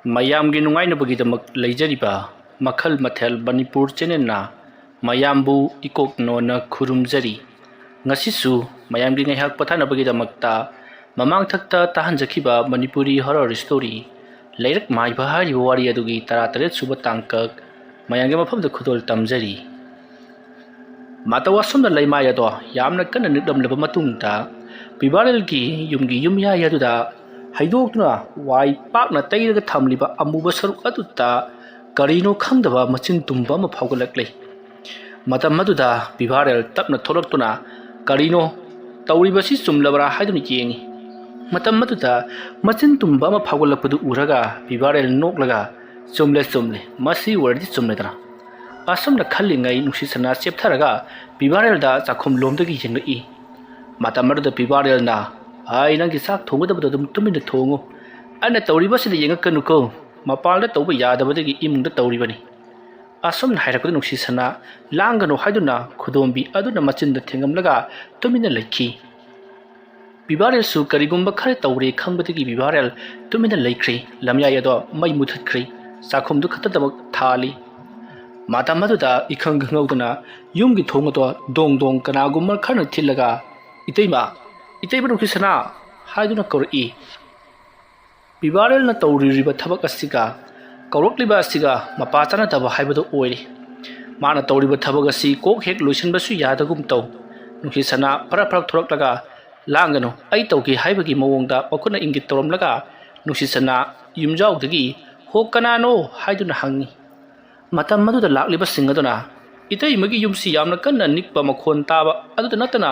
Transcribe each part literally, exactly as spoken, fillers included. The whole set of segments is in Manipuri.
ꯃꯌꯥꯝꯒꯤ ꯅꯨꯡꯉꯥꯏꯅꯕꯒꯤꯗꯃꯛ ꯂꯩꯖꯔꯤꯕ ꯃꯈꯜ ꯃꯊꯦꯜ ꯃꯅꯤꯄꯨꯔ ꯆꯦꯅꯦꯜꯅ ꯃꯌꯥꯝꯕꯨ ꯏꯀꯣꯛ ꯅꯣꯟꯅ ꯈꯨꯔꯨꯝꯖꯔꯤ꯫ ꯉꯁꯤꯁꯨ ꯃꯌꯥꯝꯒꯤ ꯉꯥꯏꯍꯥꯛ ꯄꯣꯊꯥꯅꯕꯒꯤꯗꯃꯛꯇ ꯃꯃꯥꯡꯊꯛꯇ ꯇꯥꯍꯟꯖꯈꯤꯕ ꯃꯅꯤꯄꯨꯔꯤ ꯍꯣꯔꯔ ꯁ꯭ꯇꯣꯔꯤ ꯂꯩꯔꯛ ꯃꯥꯏꯕ ꯍꯥꯏꯔꯤꯕ ꯋꯥꯔꯤ ꯑꯗꯨꯒꯤ ꯇꯔꯥꯇꯔꯦꯠ ꯁꯨꯕ ꯇꯥꯡꯀꯛ ꯃꯌꯥꯝꯒꯤ ꯃꯐꯝꯗ ꯈꯨꯗꯣꯜ ꯇꯝꯖꯔꯤ꯫ ꯃꯇꯧ ꯑꯁꯨꯝꯅ ꯂꯩꯃꯥꯏ ꯑꯗꯣ ꯌꯥꯝꯅ ꯀꯟꯅ ꯅꯤꯛꯂꯝꯂꯕ ꯃꯇꯨꯡꯗ, ꯄꯤꯕꯥꯔꯦꯜꯒꯤ ꯌꯨꯝꯒꯤ ꯌꯨꯝꯌꯥꯏ ꯑꯗꯨꯗ ꯍꯩꯗꯣꯛꯇꯨꯅ ꯋꯥꯏ ꯄꯥꯛꯅ ꯇꯩꯔꯒ ꯊꯝꯂꯤꯕ ꯑꯃꯨꯕ ꯁꯔꯨꯛ ꯑꯗꯨꯗ ꯀꯔꯤꯅꯣ ꯈꯪꯗꯕ ꯃꯆꯤꯟ ꯇꯨꯝꯕ ꯑꯃ ꯐꯥꯎꯒꯠꯂꯛꯂꯤ꯫ ꯃꯇꯝ ꯑꯗꯨꯗ ꯄꯤꯕꯥꯔꯦꯜ ꯇꯞꯅ ꯊꯣꯛꯂꯛꯇꯨꯅ, "ꯀꯔꯤꯅꯣ? ꯇꯧꯔꯤꯕꯁꯤ ꯆꯨꯝꯂꯕ꯭ꯔꯥ?" ꯍꯥꯏꯗꯨꯅ ꯌꯦꯡꯉꯤ꯫ ꯃꯇꯝ ꯑꯗꯨꯗ ꯃꯆꯤꯟ ꯇꯨꯝꯕ ꯑꯃ ꯐꯥꯎꯒꯠꯂꯛꯄꯗꯨ ꯎꯔꯒ ꯄꯤꯕꯥꯔꯦꯜ ꯅꯣꯛꯂꯒ, "ꯆꯨꯝꯂꯦ, ꯆꯨꯝꯂꯦ, ꯃꯁꯤ ꯑꯣꯏꯔꯗꯤ ꯆꯨꯝꯂꯦꯗꯅ?" ꯑꯁꯨꯝꯅ ꯈꯜꯂꯤꯉꯩ ꯅꯨꯡꯁꯤꯁꯅꯥ ꯆꯦꯞꯊꯔꯒ ꯄꯤꯕꯥꯔꯦꯜꯗ ꯆꯥꯛꯈꯨꯝ ꯂꯣꯝꯗꯒꯤ ꯌꯦꯡꯂꯛꯏ꯫ ꯃꯇꯝ ꯑꯗꯨꯗ ꯄꯤꯕꯥꯔꯦꯜꯅ, "ꯑꯩ ꯅꯪꯒꯤ ꯆꯥꯛ ꯊꯣꯡꯒꯗꯕꯗꯣ ꯑꯗꯨꯝ ꯇꯨꯃꯤꯟꯅ ꯊꯣꯡꯉꯨ꯫ ꯑꯩꯅ ꯇꯧꯔꯤꯕꯁꯤꯗ ꯌꯦꯡꯉꯛꯀꯅꯨꯀꯣ꯫ ꯃꯄꯥꯟꯗ ꯇꯧꯕ ꯌꯥꯗꯕꯗꯒꯤ ꯏꯃꯨꯡꯗ ꯇꯧꯔꯤꯕꯅꯤ"꯫ ꯑꯁꯨꯝꯅ ꯍꯥꯏꯔꯛꯄꯗ ꯅꯨꯡꯁꯤꯁꯅꯥ ꯂꯥꯡꯒꯅꯨ ꯍꯥꯏꯗꯨꯅ ꯈꯨꯗꯣꯝꯕꯤ ꯑꯗꯨꯅ ꯃꯆꯤꯟꯗ ꯊꯦꯡꯉꯝꯂꯒ ꯇꯨꯃꯤꯟꯅ ꯂꯩꯈꯤ꯫ ꯄꯤꯕꯥꯔꯦꯜꯁꯨ ꯀꯔꯤꯒꯨꯝꯕ ꯈꯔ ꯇꯧꯔꯦ ꯈꯪꯕꯗꯒꯤ ꯄꯤꯕꯥꯔꯦꯜ ꯇꯨꯃꯤꯟꯅ ꯂꯩꯈ꯭ꯔꯦ꯫ ꯂꯝꯌꯥꯏ ꯑꯗꯣ ꯃꯩ ꯃꯨꯊꯠꯈ꯭ꯔꯦ꯫ ꯆꯥꯛꯈꯨꯝꯗꯨ ꯈꯛꯇꯗꯃꯛ ꯊꯥꯜꯂꯤ꯫ ꯃꯇꯝ ꯑꯗꯨꯗ ꯏꯈꯪ ꯈꯪꯍꯧꯗꯅ ꯌꯨꯝꯒꯤ ꯊꯣꯡ ꯑꯗꯣ ꯗꯣꯡ ꯗꯣꯡ ꯀꯅꯥꯒꯨꯝꯕ ꯈꯔꯅ ꯊꯤꯜꯂꯒ, "ꯏꯇꯩꯃ, ꯏꯇꯩꯃ ꯅꯨꯡꯁꯤꯁꯅꯥ" ꯍꯥꯏꯗꯨꯅ ꯀꯧꯔꯛꯏ꯫ ꯄꯤꯕꯥꯔꯦꯜꯅ ꯇꯧꯔꯤꯕ ꯊꯕꯛ ꯑꯁꯤꯒ ꯀꯧꯔꯛꯂꯤꯕ ꯑꯁꯤꯒ ꯃꯄꯥ ꯆꯥꯅꯗꯕ ꯍꯥꯏꯕꯗꯨ ꯑꯣꯏꯔꯦ꯫ ꯃꯥꯅ ꯇꯧꯔꯤꯕ ꯊꯕꯛ ꯑꯁꯤ ꯀꯣꯛ ꯍꯦꯛ ꯂꯣꯏꯁꯤꯟꯕꯁꯨ ꯌꯥꯗꯒꯨꯝ ꯇꯧ꯫ ꯅꯨꯡꯁꯤꯁꯅꯥ ꯐꯔꯛ ꯐꯔꯛ ꯊꯣꯔꯛꯂꯒ, "ꯂꯥꯡꯒꯅꯨ, ꯑꯩ ꯇꯧꯒꯦ" ꯍꯥꯏꯕꯒꯤ ꯃꯑꯣꯡꯗ ꯃꯈꯨꯠꯅ ꯏꯪꯒꯤꯠ ꯇꯧꯔꯝꯂꯒ ꯅꯨꯡꯁꯤꯁꯅꯥ ꯌꯨꯝꯖꯥꯎꯗꯒꯤ, "ꯍꯣ, ꯀꯅꯥꯅꯣ?" ꯍꯥꯏꯗꯨꯅ ꯍꯪꯉꯤ꯫ ꯃꯇꯝ ꯑꯗꯨꯗ ꯂꯥꯛꯂꯤꯕꯁꯤꯡ ꯑꯗꯨꯅ ꯏꯇꯩꯃꯒꯤ ꯌꯨꯝꯁꯤ ꯌꯥꯝꯅ ꯀꯟꯅ ꯅꯤꯛꯄ ꯃꯈꯣꯟ ꯇꯥꯕ ꯑꯗꯨꯗ ꯅꯠꯇꯅ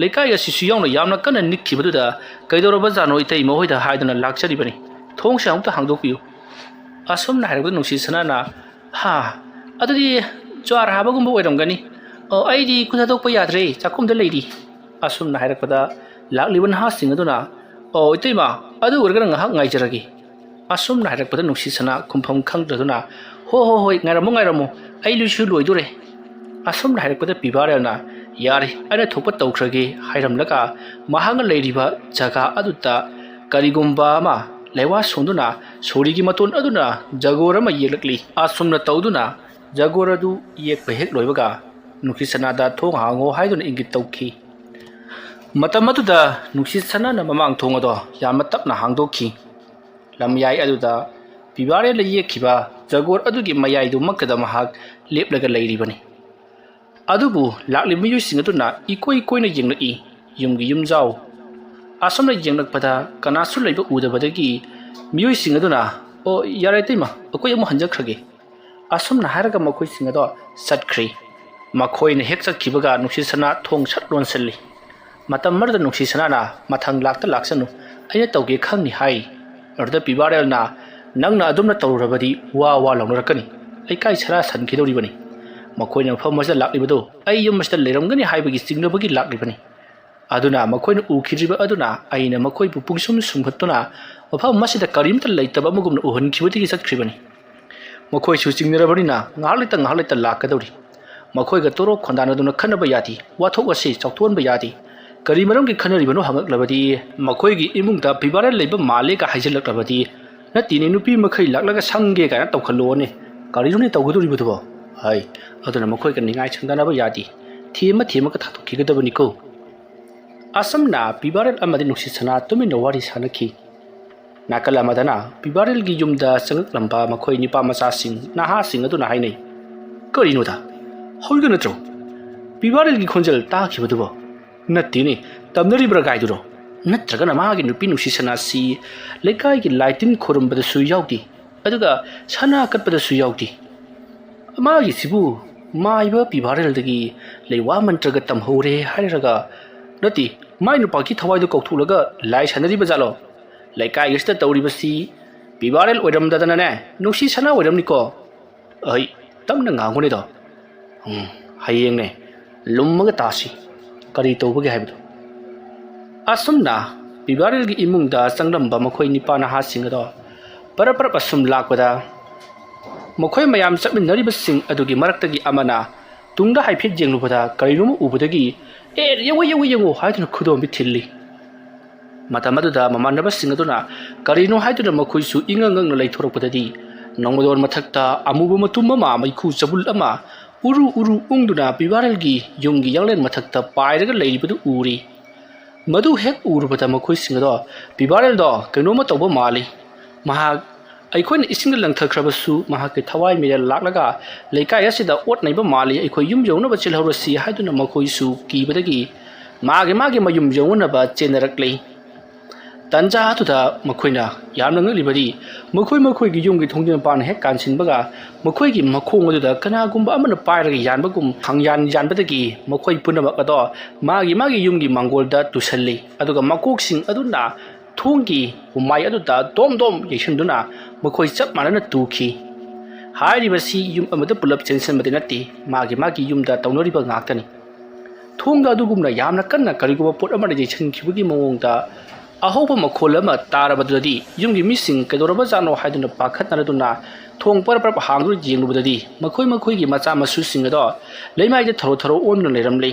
ꯂꯩꯀꯥꯏ ꯑꯁꯤꯁꯨ ꯌꯥꯎꯅ ꯌꯥꯝꯅ ꯀꯟꯅ ꯅꯤꯛꯈꯤꯕꯗꯨꯗ, "ꯀꯩꯗꯧꯔꯕꯖꯥꯠꯅꯣ ꯏꯇꯩꯃ ꯍꯣꯏꯗ?" ꯍꯥꯏꯗꯨꯅ ꯂꯥꯛꯆꯔꯤꯕꯅꯤ꯫ "ꯊꯣꯡꯁꯦ ꯑꯃꯨꯛꯇ ꯍꯥꯡꯗꯣꯛꯄꯤꯌꯨ"꯫ ꯑꯁꯨꯝꯅ ꯍꯥꯏꯔꯛꯄꯗ ꯅꯨꯡꯁꯤꯁꯅꯥꯅ, "ꯍꯥ, ꯑꯗꯨꯗꯤ ꯖ꯭ꯋꯥꯔ ꯍꯥꯕꯒꯨꯝꯕ ꯑꯣꯏꯔꯝꯒꯅꯤ꯫ ꯑꯣ, ꯑꯩꯗꯤ ꯈꯨꯠ ꯊꯥꯗꯣꯛꯄ ꯌꯥꯗ꯭ꯔꯦ, ꯆꯥꯛꯈꯨꯝꯗ ꯂꯩꯔꯤ"꯫ ꯑꯁꯨꯝꯅ ꯍꯥꯏꯔꯛꯄꯗ ꯂꯥꯛꯂꯤꯕ ꯅꯍꯥꯁꯤꯡ ꯑꯗꯨꯅ, "ꯑꯣ ꯏꯇꯩꯃ, ꯑꯗꯨ ꯑꯣꯏꯔꯒꯅ ꯉꯥꯏꯍꯥꯛ ꯉꯥꯏꯖꯔꯒꯦ"꯫ ꯑꯁꯨꯝꯅ ꯍꯥꯏꯔꯛꯄꯗ ꯅꯨꯡꯁꯤꯁꯅꯥ ꯈꯨꯝꯐꯝ ꯈꯪꯗ꯭ꯔꯗꯨꯅ, "ꯍꯣ ꯍꯣ ꯍꯣꯏ, ꯉꯥꯏꯔꯝꯃꯨ ꯉꯥꯏꯔꯝꯃꯨ, ꯑꯩ ꯂꯣꯏꯁꯨ ꯂꯣꯏꯗꯣꯔꯦ"꯫ ꯑꯁꯨꯝꯅ ꯍꯥꯏꯔꯛꯄꯗ ꯄꯤꯕꯥꯔꯦꯜꯅ, "ꯌꯥꯔꯦ, ꯑꯩꯅ ꯊꯣꯛꯄ ꯇꯧꯈ꯭ꯔꯒꯦ" ꯍꯥꯏꯔꯝꯂꯒ ꯃꯍꯥꯛꯅ ꯂꯩꯔꯤꯕ ꯖꯒꯥ ꯑꯗꯨꯗ ꯀꯔꯤꯒꯨꯝꯕ ꯑꯃ ꯂꯩꯋꯥ ꯁꯣꯟꯗꯨꯅ ꯁꯣꯔꯤꯒꯤ ꯃꯇꯣꯟ ꯑꯗꯨꯅ ꯖꯒꯣꯔ ꯑꯃ ꯌꯦꯛꯂꯛꯂꯤ꯫ ꯑꯁꯨꯝꯅ ꯇꯧꯗꯨꯅ ꯖꯒꯣꯔ ꯑꯗꯨ ꯌꯦꯛꯄ ꯍꯦꯛ ꯂꯣꯏꯕꯒ ꯅꯨꯡꯁꯤꯠ ꯁꯅꯥꯗ ꯊꯣꯡ ꯍꯥꯡꯉꯣ ꯍꯥꯏꯗꯨꯅ ꯏꯪꯒꯤꯠ ꯇꯧꯈꯤ꯫ ꯃꯇꯝ ꯑꯗꯨꯗ ꯅꯨꯡꯁꯤꯠ ꯁꯅꯥꯅ ꯃꯃꯥꯡ ꯊꯣꯡ ꯑꯗꯣ ꯌꯥꯝꯅ ꯇꯞꯅ ꯍꯥꯡꯗꯣꯛꯈꯤ꯫ ꯂꯝꯌꯥꯏ ꯑꯗꯨꯗ ꯄꯤꯕꯥꯔꯦꯜꯅ ꯌꯦꯛꯈꯤꯕ ꯖꯒꯣꯔ ꯑꯗꯨꯒꯤ ꯃꯌꯥꯏꯗꯨꯃꯛꯇꯗ ꯃꯍꯥꯛ ꯂꯦꯞꯂꯒ ꯂꯩꯔꯤꯕꯅꯤ꯫ ꯑꯗꯨꯕꯨ ꯂꯥꯛꯂꯤꯕ ꯃꯤꯑꯣꯏꯁꯤꯡ ꯑꯗꯨꯅ ꯏꯀꯣꯏ ꯀꯣꯏꯅ ꯌꯦꯡꯂꯛꯏ꯫ ꯌꯨꯝꯒꯤ ꯌꯨꯝꯖꯥꯎ ꯑꯁꯨꯝꯅ ꯌꯦꯡꯂꯛꯄꯗ ꯀꯅꯥꯁꯨ ꯂꯩꯕ ꯎꯗꯕꯗꯒꯤ ꯃꯤꯑꯣꯏꯁꯤꯡ ꯑꯗꯨꯅ, "ꯑꯣ, ꯌꯥꯔꯦ ꯏꯇꯩꯃ, ꯑꯩꯈꯣꯏ ꯑꯃꯨꯛ ꯍꯟꯖꯈ꯭ꯔꯒꯦ," ꯑꯁꯨꯝꯅ ꯍꯥꯏꯔꯒ ꯃꯈꯣꯏꯁꯤꯡ ꯑꯗꯣ ꯆꯠꯈ꯭ꯔꯤ꯫ ꯃꯈꯣꯏꯅ ꯍꯦꯛ ꯆꯠꯈꯤꯕꯒ ꯅꯨꯡꯁꯤꯠ ꯁꯅꯥ ꯊꯣꯡ ꯁꯠ ꯂꯣꯟꯁꯤꯜꯂꯤ꯫ ꯃꯇꯝ ꯑꯃꯗ ꯅꯨꯡꯁꯤꯠ ꯁꯅꯥꯅ, "ꯃꯊꯪ ꯂꯥꯛꯇ ꯂꯥꯛꯁꯅꯨ, ꯑꯩꯅ ꯇꯧꯒꯦ ꯈꯪꯅꯤ," ꯍꯥꯏ꯫ ꯑꯗꯨꯗ ꯄꯤꯕꯥꯔꯦꯜꯅ, "ꯅꯪꯅ ꯑꯗꯨꯝꯅ ꯇꯧꯔꯨꯔꯕꯗꯤ ꯋꯥ ꯋꯥ ꯂꯥꯎꯅꯔꯛꯀꯅꯤ, ꯂꯩꯀꯥꯏ ꯁꯔꯥ ꯁꯟꯈꯤꯗꯧꯔꯤꯕꯅꯤ꯫ ꯃꯈꯣꯏꯅ ꯃꯐꯝ ꯑꯁꯤꯗ ꯂꯥꯛꯂꯤꯕꯗꯨ ꯑꯩ ꯌꯨꯝ ꯑꯁꯤꯗ ꯂꯩꯔꯝꯒꯅꯤ ꯍꯥꯏꯕꯒꯤ ꯆꯤꯡꯅꯕꯒꯤ ꯂꯥꯛꯂꯤꯕꯅꯤ꯫ ꯑꯗꯨꯅ ꯃꯈꯣꯏꯅ ꯎꯈꯤꯗ꯭ꯔꯤꯕ ꯑꯗꯨꯅ ꯑꯩꯅ ꯃꯈꯣꯏꯕꯨ ꯄꯨꯡꯁꯨꯝ ꯁꯨꯝꯍꯠꯇꯨꯅ ꯃꯐꯝ ꯑꯁꯤꯗ ꯀꯔꯤꯝꯇ ꯂꯩꯇꯕ ꯑꯃꯒꯨꯝꯅ ꯎꯍꯟꯈꯤꯕꯗꯒꯤ ꯆꯠꯈ꯭ꯔꯤꯕꯅꯤ꯫ ꯃꯈꯣꯏꯁꯨ ꯆꯤꯡꯅꯔꯕꯅꯤꯅ ꯉꯥꯏꯍꯥꯛ ꯂꯩꯇ ꯉꯥꯏꯍꯥꯛ ꯂꯩꯇ ꯂꯥꯛꯀꯗꯧꯔꯤ꯫ ꯃꯈꯣꯏꯒ ꯇꯣꯔꯣꯛ ꯈꯣꯟꯗꯥꯅꯗꯨꯅ ꯈꯠꯅꯕ ꯌꯥꯗꯦ, ꯋꯥꯊꯣꯛ ꯑꯁꯤ ꯆꯥꯎꯊꯣꯛꯍꯟꯕ ꯌꯥꯗꯦ꯫ ꯀꯔꯤ ꯃꯔꯝꯒꯤ ꯈꯠꯅꯔꯤꯕꯅꯣ ꯍꯪꯉꯛꯂꯕꯗꯤ, ꯃꯈꯣꯏꯒꯤ ꯏꯃꯨꯡꯗ ꯄꯤꯕꯥꯔꯦꯜ ꯂꯩꯕ ꯃꯥꯜꯂꯦꯒ ꯍꯥꯏꯖꯤꯜꯂꯛꯂꯕꯗꯤ, ꯅꯠꯇꯦꯅꯦ, ꯅꯨꯄꯤ ꯃꯈꯩ ꯂꯥꯛꯂꯒ ꯁꯪꯒꯦ ꯀꯥꯏꯅ ꯇꯧꯈꯠꯂꯛꯑꯣꯅꯦ꯫ ꯀꯔꯤꯅꯣꯅꯦ ꯇꯧꯒꯗꯧꯔꯤꯕꯗꯨꯕꯣ? ꯍꯥꯏ꯫ ꯑꯗꯨꯅ ꯃꯈꯣꯏꯒ ꯅꯤꯡꯉꯥꯏ ꯁꯪꯗꯅꯕ ꯌꯥꯗꯦ꯫ ꯊꯦꯝꯃ ꯊꯦꯝꯃꯒ ꯊꯥꯗꯣꯛꯈꯤꯒꯗꯕꯅꯤꯀꯣ꯫ ꯑꯁꯨꯝꯅ ꯄꯤꯕꯥꯔꯦꯜ ꯑꯃꯗꯤ ꯅꯨꯡꯁꯤꯠ ꯁꯅꯥ ꯇꯨꯃꯤꯟꯅ ꯋꯥꯔꯤ ꯁꯥꯟꯅꯈꯤ꯫ ꯅꯥꯀꯜ ꯑꯃꯗꯅ ꯄꯤꯕꯥꯔꯦꯜꯒꯤ ꯌꯨꯝꯗ ꯆꯪꯂꯛꯂꯝꯕ ꯃꯈꯣꯏ ꯅꯤꯄꯥ ꯃꯆꯥꯁꯤꯡ, ꯅꯍꯥꯁꯤꯡ ꯑꯗꯨꯅ ꯍꯥꯏꯅꯩ, "ꯀꯔꯤꯅꯣꯗ? ꯍꯧꯒꯠꯅꯗ꯭ꯔꯣ? ꯄꯤꯕꯥꯔꯦꯜꯒꯤ ꯈꯣꯟꯖꯦꯜ ꯇꯥꯈꯤꯕꯗꯨꯕꯣ? ꯅꯠꯇꯦꯅꯦ, ꯇꯝꯅꯔꯤꯕ꯭ꯔꯥ ꯒꯥꯏꯗꯨꯔꯣ? ꯅꯠꯇ꯭ꯔꯒꯅ ꯃꯥꯒꯤ ꯅꯨꯄꯤ ꯅꯨꯡꯁꯤ ꯁꯅꯥꯁꯤ ꯂꯩꯀꯥꯏꯒꯤ ꯂꯥꯏ ꯇꯤꯟ ꯈꯣꯏꯔꯝꯕꯗꯁꯨ ꯌꯥꯎꯗꯦ, ꯑꯗꯨꯒ ꯁꯅꯥ ꯀꯠꯄꯗꯁꯨ ꯌꯥꯎꯗꯦ꯫ ꯃꯥꯒꯤꯁꯤꯕꯨ ꯃꯥꯏꯕ ꯄꯤꯕꯥꯔꯦꯜꯗꯒꯤ ꯂꯩꯋꯥ ꯃꯟꯇ꯭ꯔꯒ ꯇꯝꯍꯧꯔꯦ ꯍꯥꯏꯔꯒ, ꯅꯠꯇꯦ, ꯃꯥꯏ ꯅꯨꯄꯥꯒꯤ ꯊꯋꯥꯏꯗꯣ ꯀꯧꯊꯣꯛꯂꯒ ꯂꯥꯏ ꯁꯥꯟꯅꯔꯤꯕ ꯖꯥꯠꯂꯣ? ꯂꯩꯀꯥꯏꯒꯤꯁꯤꯗ ꯇꯧꯔꯤꯕꯁꯤ ꯄꯤꯕꯥꯔꯦꯜ ꯑꯣꯏꯔꯝꯗꯗꯅꯅꯦ, ꯅꯨꯡꯁꯤ ꯁꯅꯥ ꯑꯣꯏꯔꯝꯅꯤꯀꯣ?" ꯑꯩ ꯇꯞꯅ ꯉꯥꯡꯕꯅꯤꯗꯣ꯫ ꯎꯝ, ꯍꯌꯦꯡꯅꯦ ꯂꯨꯝꯃꯒ ꯇꯥꯁꯤ꯫ ꯀꯔꯤ ꯇꯧꯕꯒꯦ ꯍꯥꯏꯕꯗꯣ꯫ ꯑꯁꯨꯝꯅ ꯄꯤꯕꯥꯔꯦꯜꯒꯤ ꯏꯃꯨꯡꯗ ꯆꯪꯂꯝꯕ ꯃꯈꯣꯏ ꯅꯤꯄꯥ ꯅꯍꯥꯁꯤꯡ ꯑꯗꯣ ꯄꯔꯞ ꯄꯔꯞ ꯑꯁꯨꯝ ꯂꯥꯛꯄꯗ, ꯃꯈꯣꯏ ꯃꯌꯥꯝ ꯆꯠꯃꯤꯟꯅꯔꯤꯕꯁꯤꯡ ꯑꯗꯨꯒꯤ ꯃꯔꯛꯇꯒꯤ ꯑꯃꯅ ꯇꯨꯡꯗ ꯍꯥꯏꯐꯦꯠ ꯌꯦꯡꯂꯨꯕꯗ ꯀꯔꯤꯅꯣꯝꯃ ꯎꯕꯗꯒꯤ, "ꯑꯦ, ꯌꯦꯡꯉꯨ, ꯌꯦꯡꯉꯨ, ꯌꯦꯡꯉꯨ" ꯍꯥꯏꯗꯨꯅ ꯈꯨꯗꯣꯝꯕꯤ ꯊꯤꯜꯂꯤ꯫ ꯃꯇꯝ ꯑꯗꯨꯗ ꯃꯃꯥꯟꯅꯕꯁꯤꯡ ꯑꯗꯨꯅ ꯀꯔꯤꯅꯣ ꯍꯥꯏꯗꯨꯅ ꯃꯈꯣꯏꯁꯨ ꯏꯉꯛ ꯉꯛꯅ ꯂꯩꯊꯣꯔꯛꯄꯗꯗꯤ, ꯅꯣꯡꯃꯗꯣꯟ ꯃꯊꯛꯇ ꯑꯃꯨꯕ ꯃꯇꯨꯝ ꯑꯃ, ꯃꯩꯈꯨ ꯆꯕꯨꯜ ꯑꯃ ꯎꯔꯨ ꯎꯔꯨ ꯎꯪꯗꯨꯅ ꯄꯤꯕꯥꯔꯦꯜꯒꯤ ꯌꯨꯝꯒꯤ ꯌꯥꯡꯂꯦꯟ ꯃꯊꯛꯇ ꯄꯥꯏꯔꯒ ꯂꯩꯔꯤꯕꯗꯨ ꯎꯔꯤ꯫ ꯃꯗꯨ ꯍꯦꯛ ꯎꯔꯨꯕꯗ ꯃꯈꯣꯏꯁꯤꯡ ꯑꯗꯣ, "ꯄꯤꯕꯥꯔꯦꯜꯗꯣ ꯀꯩꯅꯣꯝꯃ ꯇꯧꯕ ꯃꯥꯜꯂꯤ꯫ ꯃꯍꯥꯛ ꯑꯩꯈꯣꯏꯅ ꯏꯁꯤꯡꯗ ꯂꯪꯊꯈ꯭ꯔꯕꯁꯨ ꯃꯍꯥꯛꯀꯤ ꯊꯋꯥꯏ ꯃꯤꯔꯦꯜ ꯂꯥꯛꯂꯒ ꯂꯩꯀꯥꯏ ꯑꯁꯤꯗ ꯑꯣꯠ ꯅꯩꯕ ꯃꯥꯜꯂꯤ, ꯑꯩꯈꯣꯏ ꯌꯨꯝ ꯌꯧꯅꯕ ꯆꯦꯜꯍꯧꯔꯁꯤ" ꯍꯥꯏꯗꯨꯅ ꯃꯈꯣꯏꯁꯨ ꯀꯤꯕꯗꯒꯤ ꯃꯥꯒꯤ ꯃꯥꯒꯤ ꯃꯌꯨꯝ ꯌꯧꯅꯅꯕ ꯆꯦꯟꯅꯔꯛꯂꯤ꯫ ꯇꯟꯖꯥ ꯑꯗꯨꯗ ꯃꯈꯣꯏꯅ ꯌꯥꯝꯅ ꯉꯛꯂꯤꯕꯗꯤ, ꯃꯈꯣꯏ ꯃꯈꯣꯏꯒꯤ ꯌꯨꯝꯒꯤ ꯊꯣꯡꯖꯤꯟ ꯃꯄꯥꯟ ꯍꯦꯛ ꯀꯥꯟꯁꯤꯟꯕꯒ, ꯃꯈꯣꯏꯒꯤ ꯃꯈꯣꯡ ꯑꯗꯨꯗ ꯀꯅꯥꯒꯨꯝꯕ ꯑꯃꯅ ꯄꯥꯏꯔꯒ ꯌꯥꯟꯕꯒꯨꯝ ꯈꯪꯌꯥꯟ ꯌꯥꯟꯕꯗꯒꯤ, ꯃꯈꯣꯏ ꯄꯨꯝꯅꯃꯛ ꯑꯗꯣ ꯃꯥꯒꯤ ꯃꯥꯒꯤ ꯌꯨꯝꯒꯤ ꯃꯥꯡꯒꯣꯜꯗ ꯇꯨꯁꯜꯂꯤ, ꯑꯗꯨꯒ ꯃꯀꯣꯛꯁꯤꯡ ꯑꯗꯨꯅ ꯊꯣꯡꯒꯤ ꯍꯨꯃꯥꯏ ꯑꯗꯨꯗ ꯗꯣꯝ ꯗꯣꯝ ꯌꯩꯁꯤꯟꯗꯨꯅ ꯃꯈꯣꯏ ꯆꯞ ꯃꯥꯟꯅꯅ ꯇꯨꯈꯤ꯫ ꯍꯥꯏꯔꯤꯕꯁꯤ ꯌꯨꯝ ꯑꯃꯗ ꯄꯨꯂꯞ ꯆꯦꯟꯁꯤꯟꯕꯗꯤ ꯅꯠꯇꯦ, ꯃꯥꯒꯤ ꯃꯥꯒꯤ ꯌꯨꯝꯗ ꯇꯧꯅꯔꯤꯕ ꯉꯥꯛꯇꯅꯤ꯫ ꯊꯣꯡꯗ ꯑꯗꯨꯒꯨꯝꯅ ꯌꯥꯝꯅ ꯀꯟꯅ ꯀꯔꯤꯒꯨꯝꯕ ꯄꯣꯠ ꯑꯃꯅ ꯌꯩꯁꯤꯟꯈꯤꯕꯒꯤ ꯃꯑꯣꯡꯗ ꯑꯍꯧꯕ ꯃꯈꯣꯜ ꯑꯃ ꯇꯥꯔꯕꯗꯨꯗꯗꯤ, ꯌꯨꯝꯒꯤ ꯃꯤꯁꯤꯡ ꯀꯩꯗꯧꯔꯕꯖꯥꯠꯅꯣ ꯍꯥꯏꯗꯨꯅ ꯄꯥꯈꯠꯅꯔꯗꯨꯅ ꯊꯣꯡ ꯄꯔꯞ ꯄꯔꯞ ꯍꯥꯡꯗꯨꯅ ꯌꯦꯡꯂꯨꯕꯗꯗꯤ, ꯃꯈꯣꯏ ꯃꯈꯣꯏꯒꯤ ꯃꯆꯥ ꯃꯁꯨꯁꯤꯡ ꯑꯗꯣ ꯂꯩꯃꯥꯏꯗ ꯊꯔꯣ ꯊꯔꯣ ꯑꯣꯟꯗꯨꯅ ꯂꯩꯔꯝꯂꯤ꯫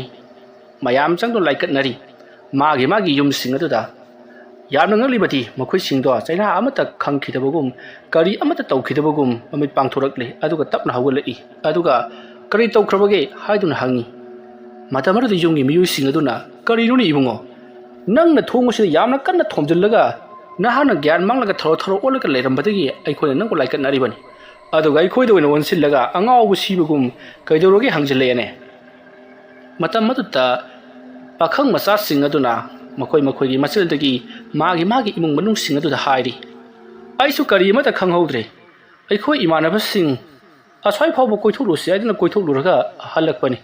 ꯃꯌꯥꯝ ꯆꯪꯗꯨꯅ ꯂꯥꯏꯀꯠꯅꯔꯤ꯫ ꯃꯥꯒꯤ ꯃꯥꯒꯤ ꯌꯨꯝꯁꯤꯡ ꯑꯗꯨꯗ ꯌꯥꯝꯅ ꯉꯛꯂꯤꯕꯗꯤ, ꯃꯈꯣꯏꯁꯤꯡꯗꯣ ꯆꯩꯅꯥ ꯑꯃꯠꯇ ꯈꯪꯈꯤꯗꯕꯒꯨꯝ, ꯀꯔꯤ ꯑꯃꯠꯇ ꯇꯧꯈꯤꯗꯕꯒꯨꯝ ꯃꯃꯤꯠ ꯄꯥꯡꯊꯣꯔꯛꯂꯤ, ꯑꯗꯨꯒ ꯇꯞꯅ ꯍꯧꯒꯠꯂꯛꯏ, ꯑꯗꯨꯒ "ꯀꯔꯤ ꯇꯧꯈ꯭ꯔꯕꯒꯦ?" ꯍꯥꯏꯗꯨꯅ ꯍꯪꯉꯤ꯫ ꯃꯇꯝ ꯑꯗꯨꯗ ꯌꯨꯝꯒꯤ ꯃꯤꯑꯣꯏꯁꯤꯡ ꯑꯗꯨꯅ, "ꯀꯔꯤꯅꯣꯅꯦ ꯏꯕꯨꯡꯉꯣ? ꯅꯪꯅ ꯊꯣꯡ ꯑꯁꯤꯗ ꯌꯥꯝꯅ ꯀꯟꯅ ꯊꯣꯝꯖꯤꯜꯂꯒ, ꯅꯍꯥꯛꯅ ꯒ꯭ꯌꯥꯟ ꯃꯥꯡꯂꯒ ꯊꯔꯣ ꯊꯔꯣ ꯑꯣꯜꯂꯒ ꯂꯩꯔꯝꯕꯗꯒꯤ ꯑꯩꯈꯣꯏꯅ ꯅꯪꯕꯨ ꯂꯥꯏꯀꯠꯅꯔꯤꯕꯅꯤ, ꯑꯗꯨꯒ ꯑꯩꯈꯣꯏꯗ ꯑꯣꯏꯅ ꯑꯣꯟꯁꯤꯜꯂꯒ ꯑꯉꯥꯎꯕ ꯁꯤꯕꯒꯨꯝ ꯀꯩꯗꯧꯔꯒꯦ ꯍꯪꯖꯤꯜꯂꯛꯑꯦꯅꯦ?" ꯃꯇꯝ ꯑꯗꯨꯗ ꯄꯥꯈꯪ ꯃꯆꯥꯁꯤꯡ ꯑꯗꯨꯅ ꯃꯈꯣꯏ ꯃꯈꯣꯏꯒꯤ ꯃꯆꯤꯟꯗꯒꯤ ꯃꯥꯒꯤ ꯃꯥꯒꯤ ꯏꯃꯨꯡ ꯃꯅꯨꯡꯁꯤꯡ ꯑꯗꯨꯗ ꯍꯥꯏꯔꯤ, "ꯑꯩꯁꯨ ꯀꯔꯤ ꯑꯃꯠꯇ ꯈꯪꯍꯧꯗ꯭ꯔꯦ꯫ ꯑꯩꯈꯣꯏ ꯏꯃꯥꯟꯅꯕꯁꯤꯡ ꯑꯁ꯭ꯋꯥꯏ ꯐꯥꯎꯕ ꯀꯣꯏꯊꯣꯛꯂꯨꯁꯤ ꯍꯥꯏꯗꯨꯅ ꯀꯣꯏꯊꯣꯛꯂꯨꯔꯒ ꯍꯜꯂꯛꯄꯅꯤ꯫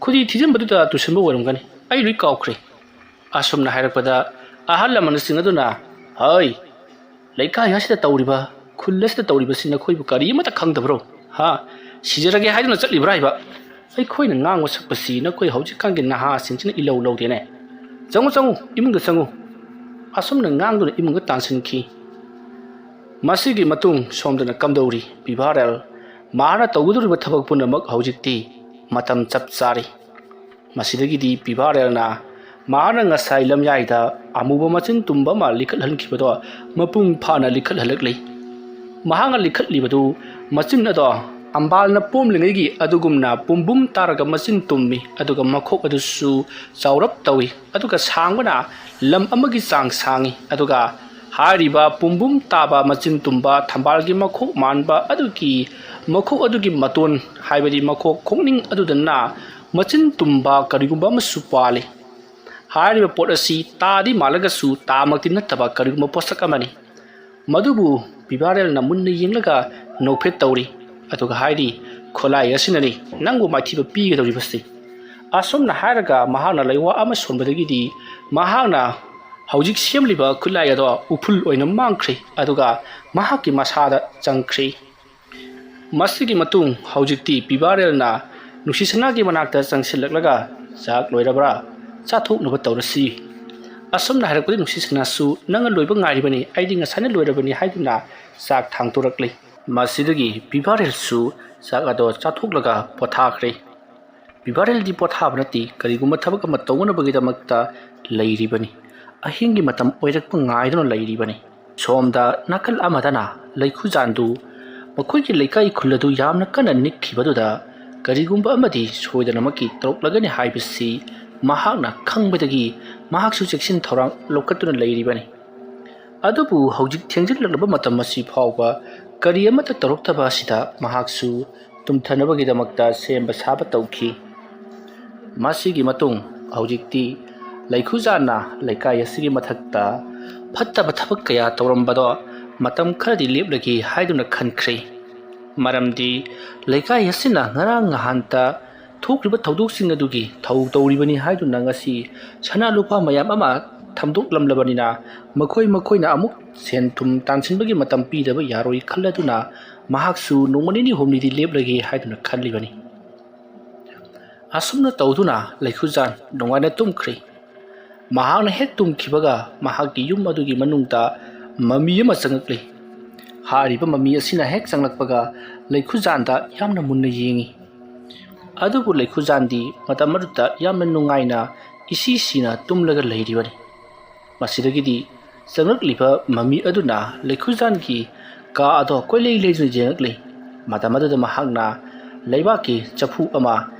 ꯈꯨꯗꯤ ꯊꯤꯖꯤꯟꯕꯗꯨꯗ ꯇꯨꯁꯤꯟꯕ ꯑꯣꯏꯔꯝꯒꯅꯤ꯫ ꯑꯩ ꯂꯣꯏ ꯀꯥꯎꯈ꯭ꯔꯦ"꯫ ꯑꯁꯨꯝꯅ ꯍꯥꯏꯔꯛꯄꯗ, ꯑꯍꯜ ꯂꯃꯟꯁꯤꯡ ꯑꯗꯨꯅ, "ꯍꯩ, ꯂꯩꯀꯥꯏ ꯑꯁꯤꯗ ꯇꯧꯔꯤꯕ, ꯈꯨꯜ ꯑꯁꯤꯗ ꯇꯧꯔꯤꯕꯁꯤ ꯅꯈꯣꯏꯕꯨ ꯀꯔꯤ ꯑꯃꯠꯇ ꯈꯪꯗꯕ꯭ꯔꯣ? ꯍꯥ? ꯁꯤꯖꯔꯒꯦ ꯍꯥꯏꯗꯨꯅ ꯆꯠꯂꯤꯕ꯭ꯔꯥ ꯍꯥꯏꯕ? ꯑꯩꯈꯣꯏꯅ ꯉꯥꯡꯕ ꯁꯛꯄꯁꯤ ꯅꯈꯣꯏ ꯍꯧꯖꯤꯛꯀꯥꯟꯒꯤ ꯅꯍꯥꯁꯤꯡꯁꯤꯅ ꯏꯂꯧ ꯂꯧꯗꯦꯅꯦ꯫ ꯆꯪꯉꯨ, ꯆꯪꯉꯨ, ꯏꯃꯨꯡꯗ ꯆꯪꯉꯨ"꯫ ꯑꯁꯨꯝꯅ ꯉꯥꯡꯗꯨꯅ ꯏꯃꯨꯡꯗ ꯇꯥꯟꯁꯤꯟꯈꯤ꯫ ꯃꯁꯤꯒꯤ ꯃꯇꯨꯡ ꯁꯣꯝꯗꯅ ꯀꯝꯗꯧꯔꯤ? ꯄꯤꯚꯥꯔꯦꯜ, ꯃꯍꯥꯛꯅ ꯇꯧꯒꯗꯧꯔꯤꯕ ꯊꯕꯛ ꯄꯨꯝꯅꯃꯛ ꯍꯧꯖꯤꯛꯇꯤ ꯃꯇꯝ ꯆꯞ ꯆꯥꯔꯤ꯫ ꯃꯁꯤꯗꯒꯤꯗꯤ ꯄꯤꯚꯥꯔꯦꯜꯅ ꯃꯍꯥꯛꯅ ꯉꯁꯥꯏ ꯂꯝꯌꯥꯏꯗ ꯑꯃꯨꯕ ꯃꯆꯤꯟ ꯇꯨꯝꯕ ꯑꯃ ꯂꯤꯈꯠꯍꯟꯈꯤꯕꯗꯣ ꯃꯄꯨꯡ ꯐꯥꯅ ꯂꯤꯈꯠꯍꯜꯂꯛꯂꯤ꯫ ꯃꯍꯥꯛꯅ ꯂꯤꯈꯠꯂꯤꯕꯗꯨ ꯃꯆꯤꯟ ꯑꯗꯣ ꯊꯝꯕꯥꯜꯅ ꯄꯣꯝꯂꯤꯉꯩꯒꯤ ꯑꯗꯨꯒꯨꯝꯅ ꯄꯨꯝꯕꯨꯝ ꯇꯥꯔꯒ ꯃꯆꯤꯟ ꯇꯨꯝꯃꯤ, ꯑꯗꯨꯒ ꯃꯈꯣꯛ ꯑꯗꯨꯁꯨ ꯆꯥꯎꯔꯞ ꯇꯧꯏ, ꯑꯗꯨꯒ ꯁꯥꯡꯕꯅ ꯂꯝ ꯑꯃꯒꯤ ꯆꯥꯡ ꯁꯥꯡꯏ꯫ ꯑꯗꯨꯒ ꯍꯥꯏꯔꯤꯕ ꯄꯨꯝꯕꯨꯝ ꯇꯥꯕ ꯃꯆꯤꯟ ꯇꯨꯝꯕ ꯊꯝꯕꯥꯜꯒꯤ ꯃꯈꯣꯛ ꯃꯥꯟꯕ ꯑꯗꯨꯒꯤ ꯃꯈꯣꯛ ꯑꯗꯨꯒꯤ ꯃꯇꯣꯟ, ꯍꯥꯏꯕꯗꯤ ꯃꯈꯣꯛ ꯈꯣꯡꯅꯤꯡ ꯑꯗꯨꯗꯅ ꯃꯆꯤꯟ ꯇꯨꯝꯕ ꯀꯔꯤꯒꯨꯝꯕ ꯑꯃꯁꯨ ꯄꯥꯜꯂꯤ꯫ ꯍꯥꯏꯔꯤꯕ ꯄꯣꯠ ꯑꯁꯤ ꯇꯥꯗꯤ ꯃꯥꯜꯂꯒꯁꯨ ꯇꯥꯃꯛꯇꯤ ꯅꯠꯇꯕ ꯀꯔꯤꯒꯨꯝꯕ ꯄꯣꯠꯁꯛ ꯑꯃꯅꯤ꯫ ꯃꯗꯨꯕꯨ ꯄꯤꯕꯥꯔꯦꯜꯅ ꯃꯨꯟꯅ ꯌꯦꯡꯂꯒ ꯅꯣꯛꯐꯦꯠ ꯇꯧꯔꯤ, ꯑꯗꯨꯒ ꯍꯥꯏꯔꯤ, "ꯈꯨꯠꯂꯥꯏ ꯑꯁꯤꯅꯅꯤ ꯅꯪꯕꯨ ꯃꯥꯏꯊꯤꯕ ꯄꯤꯒꯗꯧꯔꯤꯕꯁꯤ"꯫ ꯑꯁꯨꯝꯅ ꯍꯥꯏꯔꯒ ꯃꯍꯥꯛꯅ ꯂꯩꯋꯥ ꯑꯃ ꯁꯣꯟꯕꯗꯒꯤꯗꯤ ꯃꯍꯥꯛꯅ ꯍꯧꯖꯤꯛ ꯁꯦꯝꯂꯤꯕ ꯈꯨꯠꯂꯥꯏ ꯑꯗꯣ ꯎꯐꯨꯜ ꯑꯣꯏꯅ ꯃꯥꯡꯈ꯭ꯔꯦ, ꯑꯗꯨꯒ ꯃꯍꯥꯛꯀꯤ ꯃꯁꯥꯗ ꯆꯪꯈ꯭ꯔꯦ꯫ ꯃꯁꯤꯒꯤ ꯃꯇꯨꯡ ꯍꯧꯖꯤꯛꯇꯤ ꯄꯤꯕꯥꯔꯦꯜꯅ ꯅꯨꯡꯁꯤ ꯁꯅꯥꯒꯤ ꯃꯅꯥꯛꯇ ꯆꯪꯁꯤꯜꯂꯛꯂꯒ, "ꯆꯥꯛ ꯂꯣꯏꯔꯕ꯭ꯔꯥ? ꯆꯥꯊꯣꯛꯅꯕ ꯇꯧꯔꯁꯤ"꯫ ꯑꯁꯨꯝꯅ ꯍꯥꯏꯔꯛꯄꯗꯤ ꯅꯨꯡꯁꯤ ꯁꯅꯥꯁꯨ, "ꯅꯪꯅ ꯂꯣꯏꯕ ꯉꯥꯏꯔꯤꯕꯅꯤ, ꯑꯩꯗꯤ ꯉꯁꯥꯏꯅ ꯂꯣꯏꯔꯕꯅꯤ" ꯍꯥꯏꯗꯨꯅ ꯆꯥꯛ ꯊꯥꯡꯗꯣꯔꯛꯂꯤ꯫ ꯃꯁꯤꯗꯒꯤ ꯄꯤꯕꯥꯔꯦꯜꯁꯨ ꯆꯥꯛ ꯑꯗꯣ ꯆꯥꯊꯣꯛꯂꯒ ꯄꯣꯊꯥꯈ꯭ꯔꯦ꯫ ꯄꯤꯕꯥꯔꯦꯜꯗꯤ ꯄꯣꯊꯥꯕ ꯅꯠꯇꯦ, ꯀꯔꯤꯒꯨꯝꯕ ꯊꯕꯛ ꯑꯃ ꯇꯧꯅꯕꯒꯤꯗꯃꯛꯇ ꯂꯩꯔꯤꯕꯅꯤ꯫ ꯑꯍꯤꯡꯒꯤ ꯃꯇꯝ ꯑꯣꯏꯔꯛꯄ ꯉꯥꯏꯗꯨꯅ ꯂꯩꯔꯤꯕꯅꯤ꯫ ꯁꯣꯝꯗ ꯅꯥꯀꯜ ꯑꯃꯗꯅ ꯂꯩꯈꯨꯖꯥꯟꯗꯨ ꯃꯈꯣꯏꯒꯤ ꯂꯩꯀꯥꯏ ꯈꯨꯜ ꯑꯗꯨ ꯌꯥꯝꯅ ꯀꯟꯅ ꯅꯤꯛꯈꯤꯕꯗꯨꯗ ꯀꯔꯤꯒꯨꯝꯕ ꯑꯃꯗꯤ ꯁꯣꯏꯗꯅꯃꯛꯀꯤ ꯇꯧꯔꯛꯂꯒꯅꯤ ꯍꯥꯏꯕꯁꯤ ꯃꯍꯥꯛꯅ ꯈꯪꯕꯗꯒꯤ ꯃꯍꯥꯛꯁꯨ ꯆꯦꯛꯁꯤꯟ ꯊꯧꯔꯥꯡ ꯂꯧꯈꯠꯇꯨꯅ ꯂꯩꯔꯤꯕꯅꯤ꯫ ꯑꯗꯨꯕꯨ ꯍꯧꯖꯤꯛ ꯊꯦꯡꯖꯤꯜꯂꯛꯂꯕ ꯃꯇꯝ ꯑꯁꯤ ꯐꯥꯎꯕ ꯀꯔꯤ ꯑꯃꯠꯇ ꯇꯧꯔꯛꯇꯕ ꯑꯁꯤꯗ ꯃꯍꯥꯛꯁꯨ ꯇꯨꯝꯊꯅꯕꯒꯤꯗꯃꯛꯇ ꯁꯦꯝꯕ ꯁꯥꯕ ꯇꯧꯈꯤ꯫ ꯃꯁꯤꯒꯤ ꯃꯇꯨꯡ ꯍꯧꯖꯤꯛꯇꯤ ꯂꯩꯈꯨꯖꯥꯟꯅ ꯂꯩꯀꯥꯏ ꯑꯁꯤꯒꯤ ꯃꯊꯛꯇ ꯐꯠꯇꯕ ꯊꯕꯛ ꯀꯌꯥ ꯇꯧꯔꯝꯕꯗꯣ ꯃꯇꯝ ꯈꯔꯗꯤ ꯂꯦꯞꯂꯒꯦ ꯍꯥꯏꯗꯨꯅ ꯈꯟꯈ꯭ꯔꯦ꯫ ꯃꯔꯝꯗꯤ ꯂꯩꯀꯥꯏ ꯑꯁꯤꯅ ꯉꯔꯥꯡ ꯅꯍꯥꯟꯇ ꯊꯣꯛꯂꯤꯕ ꯊꯧꯗꯣꯛꯁꯤꯡ ꯑꯗꯨꯒꯤ ꯊꯧ ꯇꯧꯔꯤꯕꯅꯤ ꯍꯥꯏꯗꯨꯅ ꯉꯁꯤ ꯁꯅꯥ ꯂꯨꯄꯥ ꯃꯌꯥꯝ ꯑꯃ ꯊꯝꯗꯣꯛꯂꯝꯂꯕꯅꯤꯅ ꯃꯈꯣꯏ ꯃꯈꯣꯏꯅ ꯑꯃꯨꯛ ꯁꯦꯟ ꯊꯨꯝ ꯇꯥꯟꯁꯤꯟꯕꯒꯤ ꯃꯇꯝ ꯄꯤꯗꯕ ꯌꯥꯔꯣꯏ ꯈꯜꯂꯗꯨꯅ ꯃꯍꯥꯛꯁꯨ ꯅꯣꯡꯃ ꯅꯤꯅꯤ ꯍꯨꯝꯅꯤꯗꯤ ꯂꯦꯞꯂꯒꯦ ꯍꯥꯏꯗꯨꯅ ꯈꯜꯂꯤꯕꯅꯤ꯫ ꯑꯁꯨꯝꯅ ꯇꯧꯗꯨꯅ ꯂꯩꯈꯨꯖꯥꯟ ꯅꯨꯡꯉꯥꯏꯅ ꯇꯨꯝꯈ꯭ꯔꯦ꯫ ꯃꯍꯥꯛꯅ ꯍꯦꯛ ꯇꯨꯝꯈꯤꯕꯒ ꯃꯍꯥꯛꯀꯤ ꯌꯨꯝ ꯑꯗꯨꯒꯤ ꯃꯅꯨꯡꯗ ꯃꯃꯤ ꯑꯃ ꯆꯪꯂꯛꯂꯤ꯫ ꯍꯥꯏꯔꯤꯕ ꯃꯃꯤ ꯑꯁꯤꯅ ꯍꯦꯛ ꯆꯪꯂꯛꯄꯒ ꯂꯩꯈꯨꯖꯥꯟꯗ ꯌꯥꯝꯅ ꯃꯨꯟꯅ ꯌꯦꯡꯏ꯫ ꯑꯗꯨꯕꯨ ꯂꯩꯈꯨꯖꯥꯟꯗꯤ ꯃꯇꯝ ꯑꯗꯨꯗ ꯌꯥꯝꯅ ꯅꯨꯡꯉꯥꯏꯅ ꯏꯁꯤ ꯁꯤꯅ ꯇꯨꯝꯂꯒ ꯂꯩꯔꯤꯕꯅꯤ꯫ ꯃꯁꯤꯗꯒꯤꯗꯤ ꯆꯪꯂꯛꯂꯤꯕ ꯃꯃꯤ ꯑꯗꯨꯅ ꯂꯩꯈꯨꯖꯥꯟꯒꯤ ꯀꯥ ꯑꯗꯣ ꯀꯣꯏꯂꯩ ꯂꯩꯗꯨꯅ ꯌꯦꯡꯂꯛꯂꯤ꯫ ꯃꯇꯝ ꯑꯗꯨꯗ ꯃꯍꯥꯛꯅ ꯂꯩꯕꯥꯛꯀꯤ ꯆꯐꯨ ꯑꯃ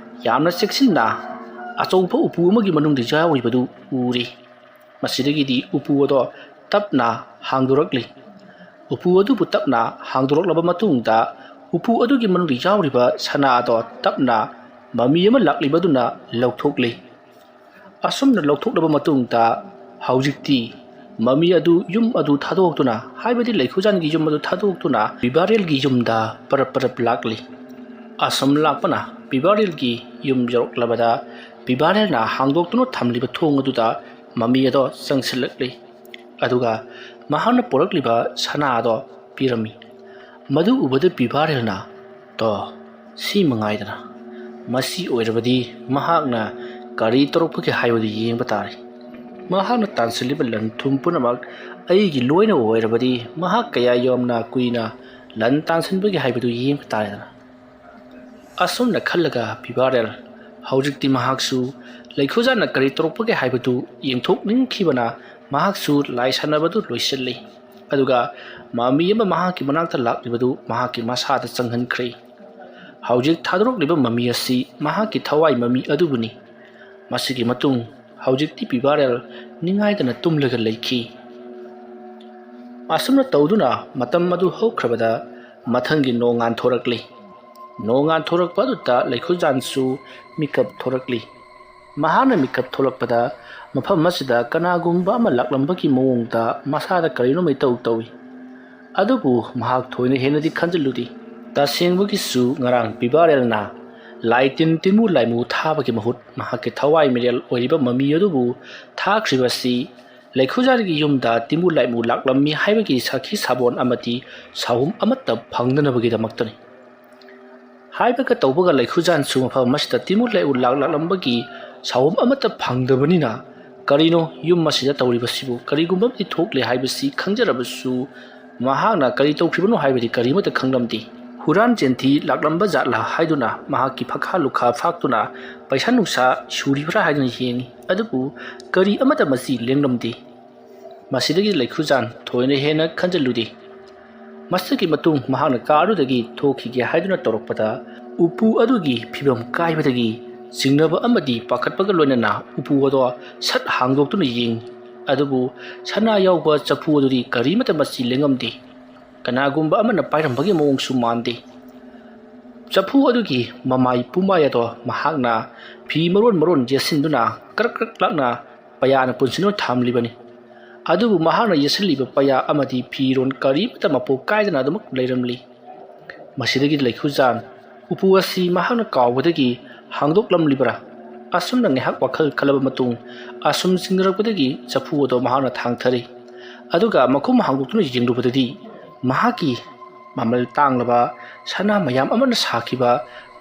ꯌꯥꯝꯅ ꯆꯦꯛꯁꯤꯟꯅ ꯑꯆꯧꯕ ꯎꯄꯨ ꯑꯃꯒꯤ ꯃꯅꯨꯡꯗ ꯌꯥꯎꯔꯤꯕꯗꯨ ꯎꯔꯤ꯫ ꯃꯁꯤꯗꯒꯤꯗꯤ ꯎꯄꯨ ꯑꯗꯣ ꯇꯞꯅ ꯍꯥꯡꯗꯣꯔꯛꯂꯤ꯫ ꯎꯄꯨ ꯑꯗꯨꯕꯨ ꯇꯞꯅ ꯍꯥꯡꯗꯣꯔꯛꯂꯕ ꯃꯇꯨꯡꯗ ꯎꯄꯨ ꯑꯗꯨꯒꯤ ꯃꯅꯨꯡꯗ ꯌꯥꯎꯔꯤꯕ ꯁꯅꯥ ꯑꯗꯣ ꯇꯞꯅ ꯃꯃꯤ ꯑꯃ ꯂꯥꯛꯂꯤꯕꯗꯨꯅ ꯂꯧꯊꯣꯛꯂꯤ꯫ ꯑꯁꯨꯝꯅ ꯂꯧꯊꯣꯛꯂꯕ ꯃꯇꯨꯡꯗ ꯍꯧꯖꯤꯛꯇꯤ ꯃꯃꯤ ꯑꯗꯨ ꯌꯨꯝ ꯑꯗꯨ ꯊꯥꯗꯣꯛꯇꯨꯅ, ꯍꯥꯏꯕꯗꯤ ꯂꯩꯈꯨꯖꯥꯟꯒꯤ ꯌꯨꯝ ꯑꯗꯨ ꯊꯥꯗꯣꯛꯇꯨꯅ ꯕꯤꯕꯥꯔꯦꯜꯒꯤ ꯌꯨꯝꯗ ꯄꯔꯞ ꯄꯔꯞ ꯂꯥꯛꯂꯤ꯫ ꯑꯁꯨꯝ ꯂꯥꯛꯄꯅ ꯕꯤꯕꯥꯔꯦꯜꯒꯤ ꯌꯨꯝ ꯌꯧꯔꯛꯂꯕꯗ ꯕꯤꯕꯥꯔꯦꯜꯅ ꯍꯥꯡꯗꯣꯛꯇꯨꯅ ꯊꯝꯂꯤꯕ ꯊꯣꯡ ꯑꯗꯨꯗ ꯃꯃꯤ ꯑꯗꯣ ꯆꯪꯁꯤꯜꯂꯛꯂꯤ꯫ ꯑꯗꯨꯒ ꯃꯍꯥꯛꯅ ꯄꯨꯔꯛꯂꯤꯕ ꯁꯅꯥ ꯑꯗꯣ ꯄꯤꯔꯝꯃꯤ꯫ ꯃꯗꯨ ꯎꯕꯗ ꯕꯤꯕꯥꯔꯦꯜꯅ, "ꯇꯣ, ꯁꯤ ꯃꯉꯥꯏꯗꯅ꯫ ꯃꯁꯤ ꯑꯣꯏꯔꯕꯗꯤ ꯃꯍꯥꯛꯅ ꯀꯔꯤ ꯇꯧꯔꯛꯄꯒꯦ ꯍꯥꯏꯕꯗꯨ ꯌꯦꯡꯕ ꯇꯥꯔꯦ꯫ ꯃꯍꯥꯛꯅ ꯇꯥꯟꯁꯤꯜꯂꯤꯕ ꯂꯟ ꯊꯨꯝ ꯄꯨꯝꯅꯃꯛ ꯑꯩꯒꯤ ꯂꯣꯏꯅ ꯑꯣꯏꯔꯕꯗꯤ ꯃꯍꯥꯛ ꯀꯌꯥ ꯌꯥꯝꯅ ꯀꯨꯏꯅ ꯂꯟ ꯇꯥꯟꯁꯤꯟꯕꯒꯦ ꯍꯥꯏꯕꯗꯨ ꯌꯦꯡꯕ ꯇꯥꯔꯦꯗꯅ"꯫ ꯑꯁꯨꯝꯅ ꯈꯜꯂꯒ ꯕꯤꯕꯥꯔꯦꯜ ꯍꯧꯖꯤꯛꯇꯤ ꯃꯍꯥꯛꯁꯨ ꯂꯩꯈꯨꯖꯥꯟꯅ ꯀꯔꯤ ꯇꯧꯔꯛꯄꯒꯦ ꯍꯥꯏꯕꯗꯨ ꯌꯦꯡꯊꯣꯛꯅꯤꯡꯈꯤꯕꯅ ꯃꯍꯥꯛꯁꯨ ꯂꯥꯏ ꯁꯥꯟꯅꯕꯗꯨ ꯂꯣꯏꯁꯤꯜꯂꯤ꯫ ꯑꯗꯨꯒ ꯃꯃꯤ ꯑꯃ ꯃꯍꯥꯛꯀꯤ ꯃꯅꯥꯛꯇ ꯂꯥꯛꯂꯤꯕꯗꯨ ꯃꯍꯥꯛꯀꯤ ꯃꯁꯥꯗ ꯆꯪꯍꯟꯈ꯭ꯔꯦ꯫ ꯍꯧꯖꯤꯛ ꯊꯥꯗꯣꯔꯛꯂꯤꯕ ꯃꯃꯤ ꯑꯁꯤ ꯃꯍꯥꯛꯀꯤ ꯊꯋꯥꯏ ꯃꯃꯤ ꯑꯗꯨꯕꯨꯅꯤ꯫ ꯃꯁꯤꯒꯤ ꯃꯇꯨꯡ ꯍꯧꯖꯤꯛꯇꯤ ꯕꯤꯕꯥꯔꯦꯜ ꯅꯤꯡꯉꯥꯏꯗꯅ ꯇꯨꯝꯂꯒ ꯂꯩꯈꯤ꯫ ꯑꯁꯨꯝꯅ ꯇꯧꯗꯨꯅ ꯃꯇꯝ ꯑꯗꯨ ꯍꯧꯈ꯭ꯔꯕꯗ ꯃꯊꯪꯒꯤ ꯅꯣꯡꯉꯥꯟ ꯊꯣꯔꯛꯂꯤ꯫ ꯅꯣꯡꯉꯥꯟ ꯊꯣꯔꯛꯄ ꯑꯗꯨꯗ ꯂꯩꯈꯨꯖꯥꯟꯁꯨ ꯃꯤꯀꯞ ꯊꯣꯔꯛꯂꯤ꯫ ꯃꯍꯥꯛꯅ ꯃꯤꯀꯞ ꯊꯣꯛꯂꯛꯄꯗ ꯃꯐꯝ ꯑꯁꯤꯗ ꯀꯅꯥꯒꯨꯝꯕ ꯑꯃ ꯂꯥꯛꯂꯝꯕꯒꯤ ꯃꯑꯣꯡꯗ ꯃꯁꯥꯗ ꯀꯔꯤꯅꯣꯝꯃ ꯏꯇꯧ ꯇꯧꯏ꯫ ꯑꯗꯨꯕꯨ ꯃꯍꯥꯛ ꯊꯣꯏꯅ ꯍꯦꯟꯅꯗꯤ ꯈꯟꯖꯤꯜꯂꯨꯗꯦ꯫ ꯇꯁꯦꯡꯕꯒꯤꯁꯨ ꯉꯔꯥꯡ ꯕꯤꯕꯥꯔꯦꯜꯅ ꯂꯥꯏ ꯇꯤꯟ ꯇꯤꯟꯃꯨ ꯂꯥꯏꯃꯨ ꯊꯥꯕꯒꯤ ꯃꯍꯨꯠ ꯃꯍꯥꯛꯀꯤ ꯊꯋꯥꯏ ꯃꯤꯔꯦꯜ ꯑꯣꯏꯔꯤꯕ ꯃꯃꯤ ꯑꯗꯨꯕꯨ ꯊꯥꯈ꯭ꯔꯤꯕꯁꯤ ꯂꯩꯈꯨꯖꯥꯟꯒꯤ ꯌꯨꯝꯗ ꯇꯤꯟꯃꯨ ꯂꯥꯏꯃꯨ ꯂꯥꯛꯂꯝꯃꯤ ꯍꯥꯏꯕꯒꯤ ꯁꯥꯈꯤ ꯁꯥꯕꯣꯟ ꯑꯃꯗꯤ ꯁꯥꯍꯨꯝ ꯑꯃꯠꯇ ꯐꯪꯅꯅꯕꯒꯤꯗꯃꯛꯇꯅꯤ꯫ ꯍꯥꯏꯕꯒ ꯇꯧꯕꯒ ꯂꯩꯈꯨꯖꯥꯟꯁꯨ ꯃꯐꯝ ꯑꯁꯤꯗ ꯇꯤꯟꯃꯨ ꯂꯥꯏꯃꯨ ꯂꯥꯛ ꯂꯥꯛꯂꯝꯕꯒꯤ ꯁꯥꯍꯨꯝ ꯑꯃꯠꯇ ꯐꯪꯗꯕꯅꯤꯅ, ꯀꯔꯤꯅꯣ ꯌꯨꯝ ꯑꯁꯤꯗ ꯇꯧꯔꯤꯕꯁꯤꯕꯨ? ꯀꯔꯤꯒꯨꯝꯕ ꯑꯃꯗꯤ ꯊꯣꯛꯂꯦ ꯍꯥꯏꯕꯁꯤ ꯈꯪꯖꯔꯕꯁꯨ ꯃꯍꯥꯛꯅ ꯀꯔꯤ ꯇꯧꯈ꯭ꯔꯤꯕꯅꯣ ꯍꯥꯏꯕꯗꯤ ꯀꯔꯤꯃꯠꯇ ꯈꯪꯂꯝꯗꯦ꯫ ꯍꯨꯔꯥꯟ ꯆꯦꯟꯊꯤ ꯂꯥꯛꯂꯝꯕ ꯖꯥꯠꯂꯥ ꯍꯥꯏꯗꯨꯅ ꯃꯍꯥꯛꯀꯤ ꯐꯛꯈꯥ ꯂꯨꯈꯥ ꯐꯥꯛꯇꯨꯅ ꯄꯩꯁꯥ ꯅꯨꯡꯁꯥ ꯁꯨꯔꯤꯕ꯭ꯔꯥ ꯍꯥꯏꯗꯨꯅ ꯌꯦꯡꯉꯤ꯫ ꯑꯗꯨꯕꯨ ꯀꯔꯤ ꯑꯃꯠꯇ ꯃꯆꯤ ꯂꯦꯡꯂꯝꯗꯦ꯫ ꯃꯁꯤꯗꯒꯤ ꯂꯩꯈꯨꯖꯥꯟ ꯊꯣꯏꯅ ꯍꯦꯟꯅ ꯈꯟꯖꯤꯜꯂꯨꯗꯦ꯫ ꯃꯁꯤꯒꯤ ꯃꯇꯨꯡ ꯃꯍꯥꯛꯅ ꯀꯥ ꯑꯗꯨꯗꯒꯤ ꯊꯣꯛꯈꯤꯒꯦ ꯍꯥꯏꯗꯨꯅ ꯇꯧꯔꯛꯄꯗ, ꯎꯄꯨ ꯑꯗꯨꯒꯤ ꯐꯤꯕꯝ ꯀꯥꯏꯕꯗꯒꯤ ꯆꯤꯡꯅꯕ ꯑꯃꯗꯤ ꯄꯥꯈꯠꯄꯒ ꯂꯣꯏꯅꯅ ꯎꯄꯨ ꯑꯗꯣ ꯁꯠ ꯍꯥꯡꯗꯣꯛꯇꯨꯅ ꯌꯦꯡꯉꯤ꯫ ꯑꯗꯨꯕꯨ ꯁꯅꯥ ꯌꯥꯎꯕ ꯆꯐꯨ ꯑꯗꯨꯗꯤ ꯀꯔꯤꯃꯠꯇ ꯃꯆꯤ ꯂꯦꯡꯉꯝꯗꯦ꯫ ꯀꯅꯥꯒꯨꯝꯕ ꯑꯃꯅ ꯄꯥꯏꯔꯝꯕꯒꯤ ꯃꯑꯣꯡꯁꯨ ꯃꯥꯟꯗꯦ꯫ ꯆꯐꯨ ꯑꯗꯨꯒꯤ ꯃꯃꯥꯏ ꯄꯨꯝꯃꯥꯏ ꯑꯗꯣ ꯃꯍꯥꯛꯅ ꯐꯤ ꯃꯔꯣꯟ ꯃꯔꯣꯟ ꯌꯦꯠꯁꯤꯟꯗꯨꯅ ꯀ꯭ꯔꯛ ꯀ꯭ꯔꯛ ꯂꯥꯛꯅ ꯄꯩꯌꯥꯅ ꯄꯨꯟꯁꯤꯟꯗꯨꯅ ꯊꯝꯂꯤꯕꯅꯤ꯫ ꯑꯗꯨꯕꯨ ꯃꯍꯥꯛꯅ ꯌꯦꯠꯁꯤꯜꯂꯤꯕ ꯄꯩꯌꯥ ꯑꯃꯗꯤ ꯐꯤꯔꯣꯟ ꯀꯔꯤꯃꯠꯇ ꯃꯄꯣꯛ ꯀꯥꯏꯗꯅ ꯑꯗꯨꯃꯛ ꯂꯩꯔꯝꯂꯤ꯫ ꯃꯁꯤꯗꯒꯤ ꯂꯩꯈꯨꯖꯥꯟ ꯎꯄꯨ ꯑꯁꯤ ꯃꯍꯥꯛꯅ ꯀꯥꯎꯕꯗꯒꯤ ꯍꯥꯡꯗꯣꯛꯂꯝꯂꯤꯕ꯭ꯔꯥ? ꯑꯁꯨꯝꯅ ꯉꯥꯏꯍꯥꯛ ꯋꯥꯈꯜ ꯈꯜꯂꯕ ꯃꯇꯨꯡ, ꯑꯁꯨꯝ ꯆꯤꯡꯅꯔꯛꯄꯗꯒꯤ ꯆꯐꯨ ꯑꯗꯣ ꯃꯍꯥꯛꯅ ꯊꯥꯡꯊꯔꯤ꯫ ꯑꯗꯨꯒ ꯃꯈꯨꯝ ꯍꯥꯡꯗꯣꯛꯇꯨꯅ ꯌꯦꯡꯂꯨꯕꯗꯗꯤ, ꯃꯍꯥꯛꯀꯤ ꯃꯃꯜ ꯇꯥꯡꯂꯕ ꯁꯅꯥ ꯃꯌꯥꯝ ꯑꯃꯅ ꯁꯥꯈꯤꯕ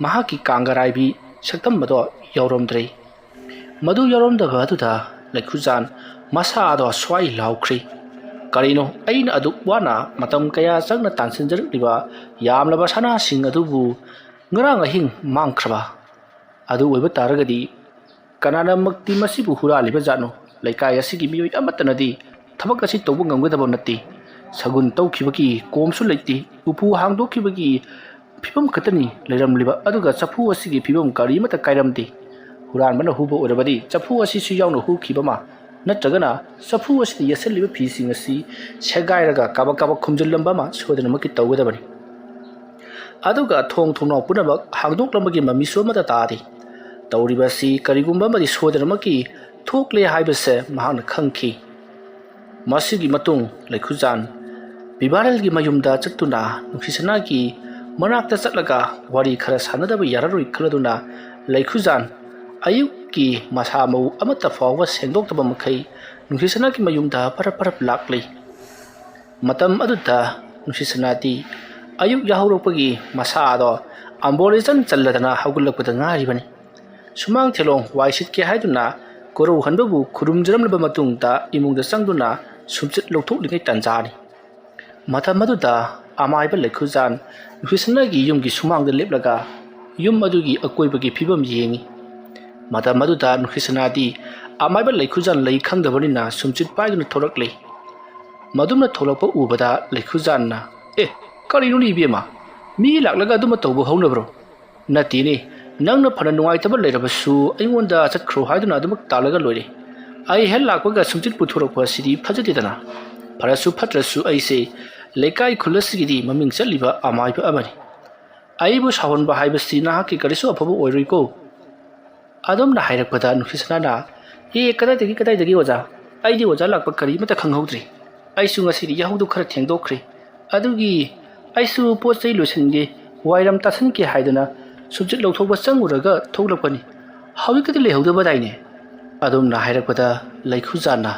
ꯃꯍꯥꯛꯀꯤ ꯀꯥꯡꯒꯔꯥꯏꯕꯤ ꯁꯛꯇꯝ ꯑꯗꯣ ꯌꯥꯎꯔꯝꯗ꯭ꯔꯦ꯫ ꯃꯗꯨ ꯌꯥꯎꯔꯝꯗꯕ ꯑꯗꯨꯗ ꯂꯩꯈꯨꯖꯥꯟ ꯃꯁꯥ ꯑꯗꯣ ꯁ꯭ꯋꯥꯏ ꯂꯥꯎꯈ꯭ꯔꯦ꯫ ꯀꯔꯤꯅꯣ ꯑꯩꯅ ꯑꯗꯨꯛ ꯋꯥꯅ ꯃꯇꯝ ꯀꯌꯥ ꯆꯪꯅ ꯇꯥꯟꯁꯤꯟꯖꯔꯛꯂꯤꯕ ꯌꯥꯝꯂꯕ ꯁꯅꯥꯁꯤꯡ ꯑꯗꯨꯕꯨ ꯉꯔꯥꯡ ꯑꯍꯤꯡ ꯃꯥꯡꯈ꯭ꯔꯕ? ꯑꯗꯨ ꯑꯣꯏꯕ ꯇꯥꯔꯒꯗꯤ ꯀꯅꯥꯅꯃꯛꯇꯤ ꯃꯁꯤꯕꯨ ꯍꯨꯔꯥꯜꯂꯤꯕ ꯖꯥꯠꯅꯣ? ꯂꯩꯀꯥꯏ ꯑꯁꯤꯒꯤ ꯃꯤꯑꯣꯏ ꯑꯃꯠꯇꯅꯗꯤ ꯊꯕꯛ ꯑꯁꯤ ꯇꯧꯕ ꯉꯝꯒꯗꯕ ꯅꯠꯇꯦ꯫ ꯁꯒꯨꯟ ꯇꯧꯈꯤꯕꯒꯤ ꯀꯣꯝꯁꯨ ꯂꯩꯇꯦ꯫ ꯎꯄꯨ ꯍꯥꯡꯗꯣꯛꯈꯤꯕꯒꯤ ꯐꯤꯕꯝ ꯈꯛꯇꯅꯤ ꯂꯩꯔꯝꯂꯤꯕ, ꯑꯗꯨꯒ ꯆꯐꯨ ꯑꯁꯤꯒꯤ ꯐꯤꯕꯝ ꯀꯔꯤꯃꯠꯇ ꯀꯥꯏꯔꯝꯗꯦ꯫ ꯍꯨꯔꯥꯟꯕꯅ ꯍꯨꯕ ꯑꯣꯏꯔꯕꯗꯤ ꯆꯐꯨ ꯑꯁꯤꯁꯨ ꯌꯥꯎꯅ ꯍꯨꯈꯤꯕ ꯑꯃ, ꯅꯠꯇ꯭ꯔꯒꯅ ꯆꯐꯨ ꯑꯁꯤꯗ ꯌꯦꯠꯁꯤꯜꯂꯤꯕ ꯐꯤꯁꯤꯡ ꯑꯁꯤ ꯁꯦꯒꯥꯏꯔꯒ ꯀꯥꯕꯛ ꯀꯥꯕꯛ ꯈꯨꯝꯖꯤꯜꯂꯝꯕ ꯑꯃ ꯁꯣꯏꯗꯅꯃꯛꯀꯤ ꯇꯧꯒꯗꯕꯅꯤ꯫ ꯑꯗꯨꯒ ꯊꯣꯡ ꯊꯣꯡꯅꯥꯎ ꯄꯨꯝꯅꯃꯛ ꯍꯥꯡꯗꯣꯛꯂꯝꯕꯒꯤ ꯃꯃꯤꯁꯨ ꯑꯃꯠꯇ ꯇꯥꯗꯦ꯫ ꯇꯧꯔꯤꯕ ꯑꯁꯤ ꯀꯔꯤꯒꯨꯝꯕ ꯑꯃꯗꯤ ꯁꯣꯏꯗꯅꯃꯛꯀꯤ ꯊꯣꯛꯂꯦ ꯍꯥꯏꯕꯁꯦ ꯃꯍꯥꯛꯅ ꯈꯪꯈꯤ꯫ ꯃꯁꯤꯒꯤ ꯃꯇꯨꯡ ꯂꯩꯈꯨꯖꯥꯟ ꯕꯤꯕꯥꯔꯦꯜꯒꯤ ꯃꯌꯨꯝꯗ ꯆꯠꯇꯨꯅ ꯅꯨꯡꯁꯤꯁꯅꯥꯒꯤ ꯃꯅꯥꯛꯇ ꯆꯠꯂꯒ ꯋꯥꯔꯤ ꯈꯔ ꯁꯥꯟꯅꯗꯕ ꯌꯥꯔꯔꯣꯏ ꯈꯜꯂꯗꯨꯅ ꯂꯩꯈꯨꯖꯥꯟ ꯑꯌꯨꯛꯀꯤ ꯃꯁꯥ ꯃꯎ ꯑꯃꯠꯇ ꯐꯥꯎꯕ ꯁꯦꯡꯗꯣꯛꯇꯕ ꯃꯈꯩ ꯅꯨꯡꯁꯤꯁꯅꯥꯒꯤ ꯃꯌꯨꯝꯗ ꯄꯔꯞ ꯄꯔꯞ ꯂꯥꯛꯂꯤ꯫ ꯃꯇꯝ ꯑꯗꯨꯗ ꯅꯨꯡꯁꯤꯁꯅꯥꯗꯤ ꯑꯌꯨꯛ ꯌꯥꯍꯧꯔꯛꯄꯒꯤ ꯃꯁꯥ ꯑꯗꯣ ꯑꯝꯕꯣꯔ ꯏꯆꯟ ꯆꯜꯂꯗꯅ ꯍꯧꯒꯠꯂꯛꯄꯗ ꯉꯥꯏꯔꯤꯕꯅꯤ꯫ ꯁꯨꯃꯥꯡ ꯊꯦꯂꯣꯡ ꯋꯥꯏ ꯁꯤꯠꯀꯦ ꯍꯥꯏꯗꯨꯅ ꯀꯣꯔꯧꯍꯟꯕꯕꯨ ꯈꯨꯔꯨꯝꯖꯔꯝꯂꯕ ꯃꯇꯨꯡꯗ ꯏꯃꯨꯡꯗ ꯆꯪꯗꯨꯅ ꯁꯨꯝꯆꯤꯠ ꯂꯧꯊꯣꯛꯂꯤꯉꯩ ꯇꯥꯟꯖꯥꯅꯤ꯫ ꯃꯇꯝ ꯑꯗꯨꯗ ꯑꯃꯥꯏꯕ ꯂꯩꯈꯨꯖꯥꯟ ꯅꯨꯡꯁꯤꯁꯅꯥꯒꯤ ꯌꯨꯝꯒꯤ ꯁꯨꯃꯥꯡꯗ ꯂꯦꯞꯂꯒ ꯌꯨꯝ ꯑꯗꯨꯒꯤ ꯑꯀꯣꯏꯕꯒꯤ ꯐꯤꯕꯝ ꯌꯦꯡꯏ꯫ ꯃꯇꯝ ꯑꯗꯨꯗ ꯅꯨꯡꯁꯤꯁꯅꯥꯗꯤ ꯑꯃꯥꯏꯕ ꯂꯩꯈꯨꯖꯥꯟ ꯂꯩ ꯈꯪꯗꯕꯅꯤꯅ ꯁꯨꯝꯆꯤꯠ ꯄꯥꯏꯗꯨꯅ ꯊꯣꯛꯂꯛꯂꯤ꯫ ꯃꯗꯨꯝꯅ ꯊꯣꯛꯂꯛꯄ ꯎꯕꯗ ꯂꯩꯈꯨꯖꯥꯟꯅ, "ꯑꯦ, ꯀꯔꯤꯅꯣꯅꯦ ꯏꯕꯦꯝꯃ? ꯃꯤ ꯂꯥꯛꯂꯒ ꯑꯗꯨꯃ ꯇꯧꯕ ꯍꯧꯅꯕ꯭ꯔꯣ?" "ꯅꯠꯇꯦꯅꯦ, ꯅꯪꯅ ꯐꯅ ꯅꯨꯡꯉꯥꯏꯇꯕ ꯂꯩꯔꯕꯁꯨ ꯑꯩꯉꯣꯟꯗ ꯆꯠꯈ꯭ꯔꯣ ꯍꯥꯏꯗꯨꯅ ꯑꯗꯨꯃꯛ ꯇꯥꯜꯂꯒ ꯂꯣꯏꯔꯦ꯫ ꯑꯩ ꯍꯦꯛ ꯂꯥꯛꯄꯒ ꯁꯨꯝꯆꯤꯠ ꯄꯨꯊꯣꯔꯛꯄ ꯑꯁꯤꯗꯤ ꯐꯖꯗꯦꯗꯅ꯫ ꯐꯔꯁꯨ ꯐꯠꯇ꯭ꯔꯁꯨ ꯑꯩꯁꯦ ꯂꯩꯀꯥꯏ ꯈꯨꯜ ꯑꯁꯤꯒꯤꯗꯤ ꯃꯃꯤꯡ ꯆꯠꯂꯤꯕ ꯑꯃꯥꯏꯕ ꯑꯃꯅꯤ꯫ ꯑꯩꯕꯨ ꯁꯥꯎꯍꯟꯕ ꯍꯥꯏꯕꯁꯤ ꯅꯍꯥꯛꯀꯤ ꯀꯔꯤꯁꯨ ꯑꯐꯕ ꯑꯣꯏꯔꯣꯏꯀꯣ"꯫ ꯑꯗꯨꯝꯅ ꯍꯥꯏꯔꯛꯄꯗ ꯅꯨꯡꯁꯤꯁꯅꯥꯅ, "ꯑꯦ, ꯀꯗꯥꯏꯗꯒꯤ, ꯀꯗꯥꯏꯗꯒꯤ ꯑꯣꯖꯥ? ꯑꯩꯗꯤ ꯑꯣꯖꯥ ꯂꯥꯛꯄ ꯀꯔꯤ ꯑꯃꯠꯇ ꯈꯪꯍꯧꯗ꯭ꯔꯤ꯫ ꯑꯩꯁꯨ ꯉꯁꯤꯗꯤ ꯌꯥꯍꯧꯗꯨ ꯈꯔ ꯊꯦꯡꯗꯣꯛꯈ꯭ꯔꯦ꯫ ꯑꯗꯨꯒꯤ ꯑꯩꯁꯨ ꯄꯣꯠ ꯆꯩ ꯂꯣꯏꯁꯤꯟꯒꯦ, ꯋꯥꯏꯔꯝ ꯇꯥꯁꯟꯒꯦ ꯍꯥꯏꯗꯨꯅ ꯁꯨꯝꯆꯤꯠ ꯂꯧꯊꯣꯛꯄ ꯆꯪꯉꯨꯔꯒ ꯊꯣꯛꯂꯛꯄꯅꯤ꯫ ꯍꯧꯖꯤꯛꯇꯗꯤ ꯂꯩꯍꯧꯗꯕꯗꯥꯏꯅꯦ?" ꯑꯗꯨꯝꯅ ꯍꯥꯏꯔꯛꯄꯗ ꯂꯩꯈꯨꯖꯥꯟꯅ,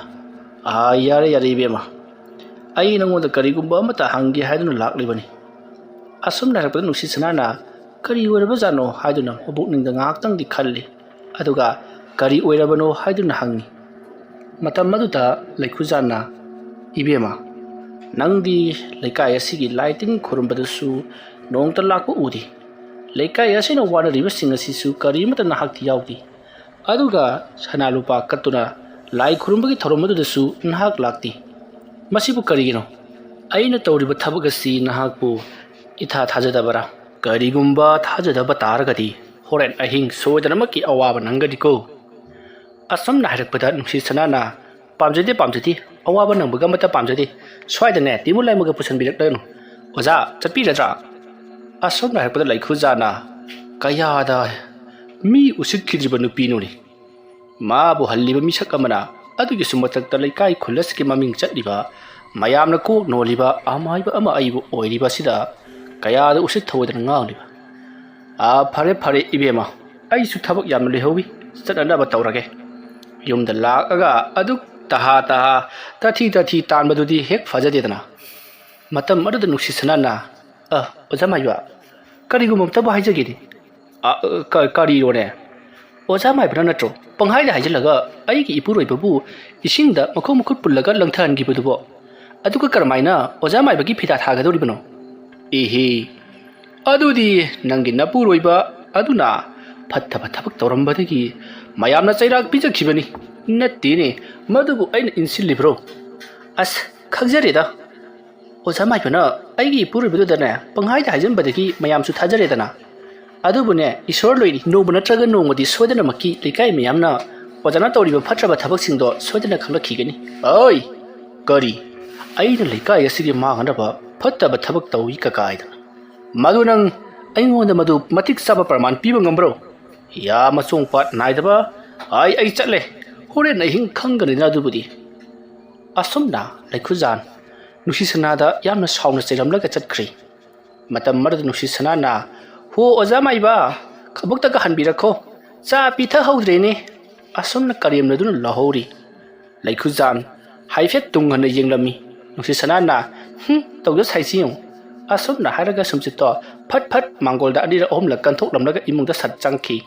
"ꯑꯥ, ꯌꯥꯔꯦ, ꯌꯥꯔꯦ ꯏꯕꯦꯝꯃ, ꯑꯩ ꯅꯉꯣꯟꯗ ꯀꯔꯤꯒꯨꯝꯕ ꯑꯃꯠꯇ ꯍꯪꯒꯦ ꯍꯥꯏꯗꯨꯅ ꯂꯥꯛꯂꯤꯕꯅꯤ"꯫ ꯑꯁꯨꯝꯅ ꯍꯥꯏꯔꯛꯄꯗ ꯅꯨꯡꯁꯤꯁꯅꯥꯅ "ꯀꯔꯤ ꯑꯣꯏꯔꯕꯖꯥꯠꯅꯣ?" ꯍꯥꯏꯗꯨꯅ ꯃꯕꯨꯛꯅꯤꯡꯗ ꯉꯥꯏꯍꯥꯛꯇꯪꯗꯤ ꯈꯜꯂꯤ꯫ ꯑꯗꯨꯒ "ꯀꯔꯤ ꯑꯣꯏꯔꯕꯅꯣ?" ꯍꯥꯏꯗꯨꯅ ꯍꯪꯉꯤ꯫ ꯃꯇꯝ ꯑꯗꯨꯗ ꯂꯩꯈꯨꯖꯥꯟꯅ, "ꯏꯕꯦꯝꯃ, ꯅꯪꯗꯤ ꯂꯩꯀꯥꯏ ꯑꯁꯤꯒꯤ ꯂꯥꯏ ꯇꯤꯟ ꯈꯨꯔꯨꯝꯕꯗꯁꯨ ꯅꯣꯡꯃꯇ ꯂꯥꯛꯄ ꯎꯗꯦ꯫ ꯂꯩꯀꯥꯏ ꯑꯁꯤꯅ ꯋꯥꯅꯔꯤꯕꯁꯤꯡ ꯑꯁꯤꯁꯨ ꯀꯔꯤꯃꯠꯇ ꯅꯍꯥꯛꯇꯤ ꯌꯥꯎꯗꯦ꯫ ꯑꯗꯨꯒ ꯁꯅꯥ ꯂꯨꯄꯥ ꯀꯠꯇꯨꯅ ꯂꯥꯏ ꯈꯨꯔꯨꯝꯕꯒꯤ ꯊꯧꯔꯝ ꯑꯗꯨꯗꯁꯨ ꯅꯍꯥꯛ ꯂꯥꯛꯇꯦ꯫ ꯃꯁꯤꯕꯨ ꯀꯔꯤꯒꯤꯅꯣ? ꯑꯩꯅ ꯇꯧꯔꯤꯕ ꯊꯕꯛ ꯑꯁꯤ ꯅꯍꯥꯛꯄꯨ ꯏꯊꯥ ꯊꯥꯖꯗꯕꯔꯥ? ꯀꯔꯤꯒꯨꯝꯕ ꯊꯥꯖꯗꯕ ꯇꯥꯔꯒꯗꯤ ꯍꯣꯔꯦꯟ ꯑꯍꯤꯡ ꯁꯣꯏꯗꯅꯃꯛꯀꯤ ꯑꯋꯥꯕ ꯅꯪꯒꯅꯤꯀꯣ"꯫ ꯑꯁꯨꯝꯅ ꯍꯥꯏꯔꯛꯄꯗ ꯅꯨꯡꯁꯤꯁꯅꯥꯅ, "ꯄꯥꯝꯖꯗꯦ, ꯄꯥꯝꯖꯗꯦ, ꯑꯋꯥꯕ ꯅꯪꯕꯒ ꯑꯃꯠꯇ ꯄꯥꯝꯖꯗꯦ꯫ ꯁ꯭ꯋꯥꯏꯗꯅꯦ ꯇꯤꯕꯨ ꯂꯥꯏꯃꯒ ꯄꯨꯁꯟꯕꯤꯔꯛꯂꯅꯨ꯫ ꯑꯣꯖꯥ, ꯆꯠꯄꯤꯔꯗ꯭ꯔꯥ?" ꯑꯁꯨꯝꯅ ꯍꯥꯏꯔꯛꯄꯗ ꯂꯩꯈꯨꯖꯥꯅ, "ꯀꯌꯥꯗ ꯃꯤ ꯎꯁꯤꯠꯈꯤꯗ꯭ꯔꯤꯕ ꯅꯨꯄꯤꯅꯣꯅꯦ꯫ ꯃꯥꯕꯨ ꯍꯜꯂꯤꯕ ꯃꯤꯁꯛ ꯑꯃꯅ ꯑꯗꯨꯒꯤꯁꯨ ꯃꯊꯛꯇ ꯂꯩꯀꯥꯏ ꯈꯨꯜ ꯑꯁꯤꯒꯤ ꯃꯃꯤꯡ ꯆꯠꯂꯤꯕ, ꯃꯌꯥꯝꯅ ꯀꯣꯛ ꯅꯣꯜꯂꯤꯕ ꯑꯃꯥꯏꯕ ꯑꯃ ꯑꯩꯕꯨ ꯑꯣꯏꯔꯤꯕ ꯑꯁꯤꯗ ꯀꯌꯥꯗ ꯎꯁꯤꯠ ꯊꯑꯣꯏꯗꯅ ꯉꯥꯡꯂꯤꯕ? ꯑꯥ, ꯐꯔꯦ, ꯐꯔꯦ ꯏꯕꯦꯝꯃ, ꯑꯩꯁꯨ ꯊꯕꯛ ꯌꯥꯝꯅ ꯂꯩꯍꯧꯏ, ꯆꯠꯅꯅꯕ ꯇꯧꯔꯒꯦ꯫ ꯌꯨꯝꯗ ꯂꯥꯛꯑꯒ ꯑꯗꯨꯛ ꯇꯍꯥ ꯇꯍꯥ, ꯇꯥꯊꯤ ꯇꯥꯊꯤ ꯇꯥꯟꯕꯗꯨꯗꯤ ꯍꯦꯛ ꯐꯖꯗꯦꯗꯅ"꯫ ꯃꯇꯝ ꯑꯗꯨꯗ ꯅꯨꯡꯁꯤꯁꯅꯥꯅ, "ꯑ, ꯑꯣꯖꯥ ꯃꯥꯏꯕ, ꯀꯔꯤꯒꯨꯝꯕ ꯑꯝꯇꯕꯨ ꯍꯥꯏꯖꯒꯦꯅꯦ"꯫ "ꯑ, ꯑ, ꯀ-, ꯀꯔꯤꯔꯣꯅꯦ? ꯑꯣꯖꯥ ꯃꯥꯏꯕꯅ ꯅꯠꯇ꯭ꯔꯣ ꯄꯪꯍꯥꯏꯗ ꯍꯥꯏꯖꯤꯜꯂꯒ ꯑꯩꯒꯤ ꯏꯄꯨꯔꯣꯏꯕꯕꯨ ꯏꯁꯤꯡꯗ ꯃꯈꯣꯡ ꯃꯈꯨꯠ ꯄꯨꯜꯂꯒ ꯂꯪꯊꯍꯟꯈꯤꯕꯗꯨꯕꯣ? ꯑꯗꯨꯒ ꯀꯔꯝꯍꯥꯏꯅ ꯑꯣꯖꯥ ꯃꯥꯏꯕꯒꯤ ꯐꯤꯗꯥ ꯊꯥꯒꯗꯧꯔꯤꯕꯅꯣ?" ꯏꯍꯤ, ꯑꯗꯨꯗꯤ ꯅꯪꯒꯤ ꯅꯄꯨꯔꯣꯏꯕ ꯑꯗꯨꯅ ꯐꯠꯇꯕ ꯊꯕꯛ ꯇꯧꯔꯝꯕꯗꯒꯤ ꯃꯌꯥꯝꯅ ꯆꯩꯔꯥꯛ ꯄꯤꯖꯈꯤꯕꯅꯤ꯫ ꯅꯠꯇꯦꯅꯦ, ꯃꯗꯨꯕꯨ ꯑꯩꯅ ꯏꯟꯁꯤꯜꯂꯤꯕ꯭ꯔꯣ? ꯑꯁ, ꯈꯪꯖꯔꯦꯗ꯫ ꯑꯣꯖꯥ ꯃꯥꯏꯕꯅ ꯑꯩꯒꯤ ꯏꯄꯨꯔꯣꯏꯕꯗꯨꯗꯅꯦ ꯄꯪꯍꯥꯏꯗ ꯍꯥꯏꯖꯤꯟꯕꯗꯒꯤ ꯃꯌꯥꯝꯁꯨ ꯊꯥꯖꯔꯦꯗꯅ꯫ ꯑꯗꯨꯕꯨꯅꯦ, ꯏꯁꯣꯔ ꯂꯩꯔꯤ, ꯅꯣꯡꯃ ꯅꯠꯇ꯭ꯔꯒ ꯅꯣꯡꯃꯗꯤ ꯁꯣꯏꯗꯅꯃꯛꯀꯤ ꯂꯩꯀꯥꯏ ꯃꯌꯥꯝꯅ ꯑꯣꯖꯥꯅ ꯇꯧꯔꯤꯕ ꯐꯠꯇ꯭ꯔꯕ ꯊꯕꯛꯁꯤꯡꯗꯣ ꯁꯣꯏꯗꯅ ꯈꯪꯂꯛꯈꯤꯒꯅꯤ꯫ ꯑꯣꯏ! ꯀꯔꯤ? ꯑꯩꯅ ꯂꯩꯀꯥꯏ ꯑꯁꯤꯒꯤ ꯃꯥꯡꯅꯅꯕ ꯐꯠꯇꯕ ꯊꯕꯛ ꯇꯧꯏ ꯀꯀꯥꯏꯗꯅ? ꯃꯗꯨ ꯅꯪ ꯑꯩꯉꯣꯟꯗ ꯃꯗꯨ ꯃꯇꯤꯛ ꯆꯥꯕ ꯄ꯭ꯔꯃꯥꯟ ꯄꯤꯕ ꯉꯝꯕ꯭ꯔꯣ? ꯌꯥ ꯃꯆꯣꯡ ꯄꯥꯠ ꯅꯥꯏꯗꯕ꯫ ꯑꯩ, ꯑꯩ ꯆꯠꯂꯦ꯫ ꯍꯣꯔꯦꯟ ꯑꯍꯤꯡ ꯈꯪꯒꯅꯤꯅ ꯑꯗꯨꯕꯨꯗꯤ꯫ ꯑꯁꯨꯝꯅ ꯂꯩꯈꯨꯖꯥꯟ ꯅꯨꯡꯁꯤ ꯁꯅꯥꯗ ꯌꯥꯝꯅ ꯁꯥꯎꯅ ꯆꯩꯔꯝꯂꯒ ꯆꯠꯈ꯭ꯔꯦ꯫ ꯃꯇꯝ ꯑꯃꯗ ꯅꯨꯡꯁꯤ ꯁꯅꯥꯅ, "ꯍꯣ ꯑꯣꯖꯥ ꯃꯥꯏꯕ, ꯈꯕꯨꯛꯇꯒ ꯍꯟꯕꯤꯔꯛꯈꯣ, ꯆꯥ ꯄꯤꯊꯛꯍꯧꯗ꯭ꯔꯦꯅꯦ"꯫ ꯑꯁꯨꯝꯅ ꯀꯔꯦꯝꯅꯗꯨꯅ ꯂꯥꯎꯍꯧꯔꯤ꯫ ꯂꯩꯈꯨꯖꯥꯟ ꯍꯥꯏꯐꯦꯠ ꯇꯨꯡ ꯍꯟꯅ ꯌꯦꯡꯂꯝꯃꯤ꯫ ꯅꯨꯡꯁꯤ ꯁꯅꯥꯅ, "ꯍꯨꯝ, ꯇꯧꯖ ꯁꯥꯏꯁꯤ ꯌꯦꯡꯉꯨ"꯫ ꯑꯁꯨꯝꯅ ꯍꯥꯏꯔꯒ ꯁꯨꯝꯆꯤꯠꯇꯣ ꯐꯠ ꯐꯠ ꯃꯥꯡꯒꯣꯜꯗ ꯑꯅꯤꯔꯛ ꯑꯍꯨꯝꯂꯛ ꯀꯟꯊꯣꯛꯂꯝꯂꯒ ꯏꯃꯨꯡꯗ ꯁꯠ ꯆꯪꯈꯤ꯫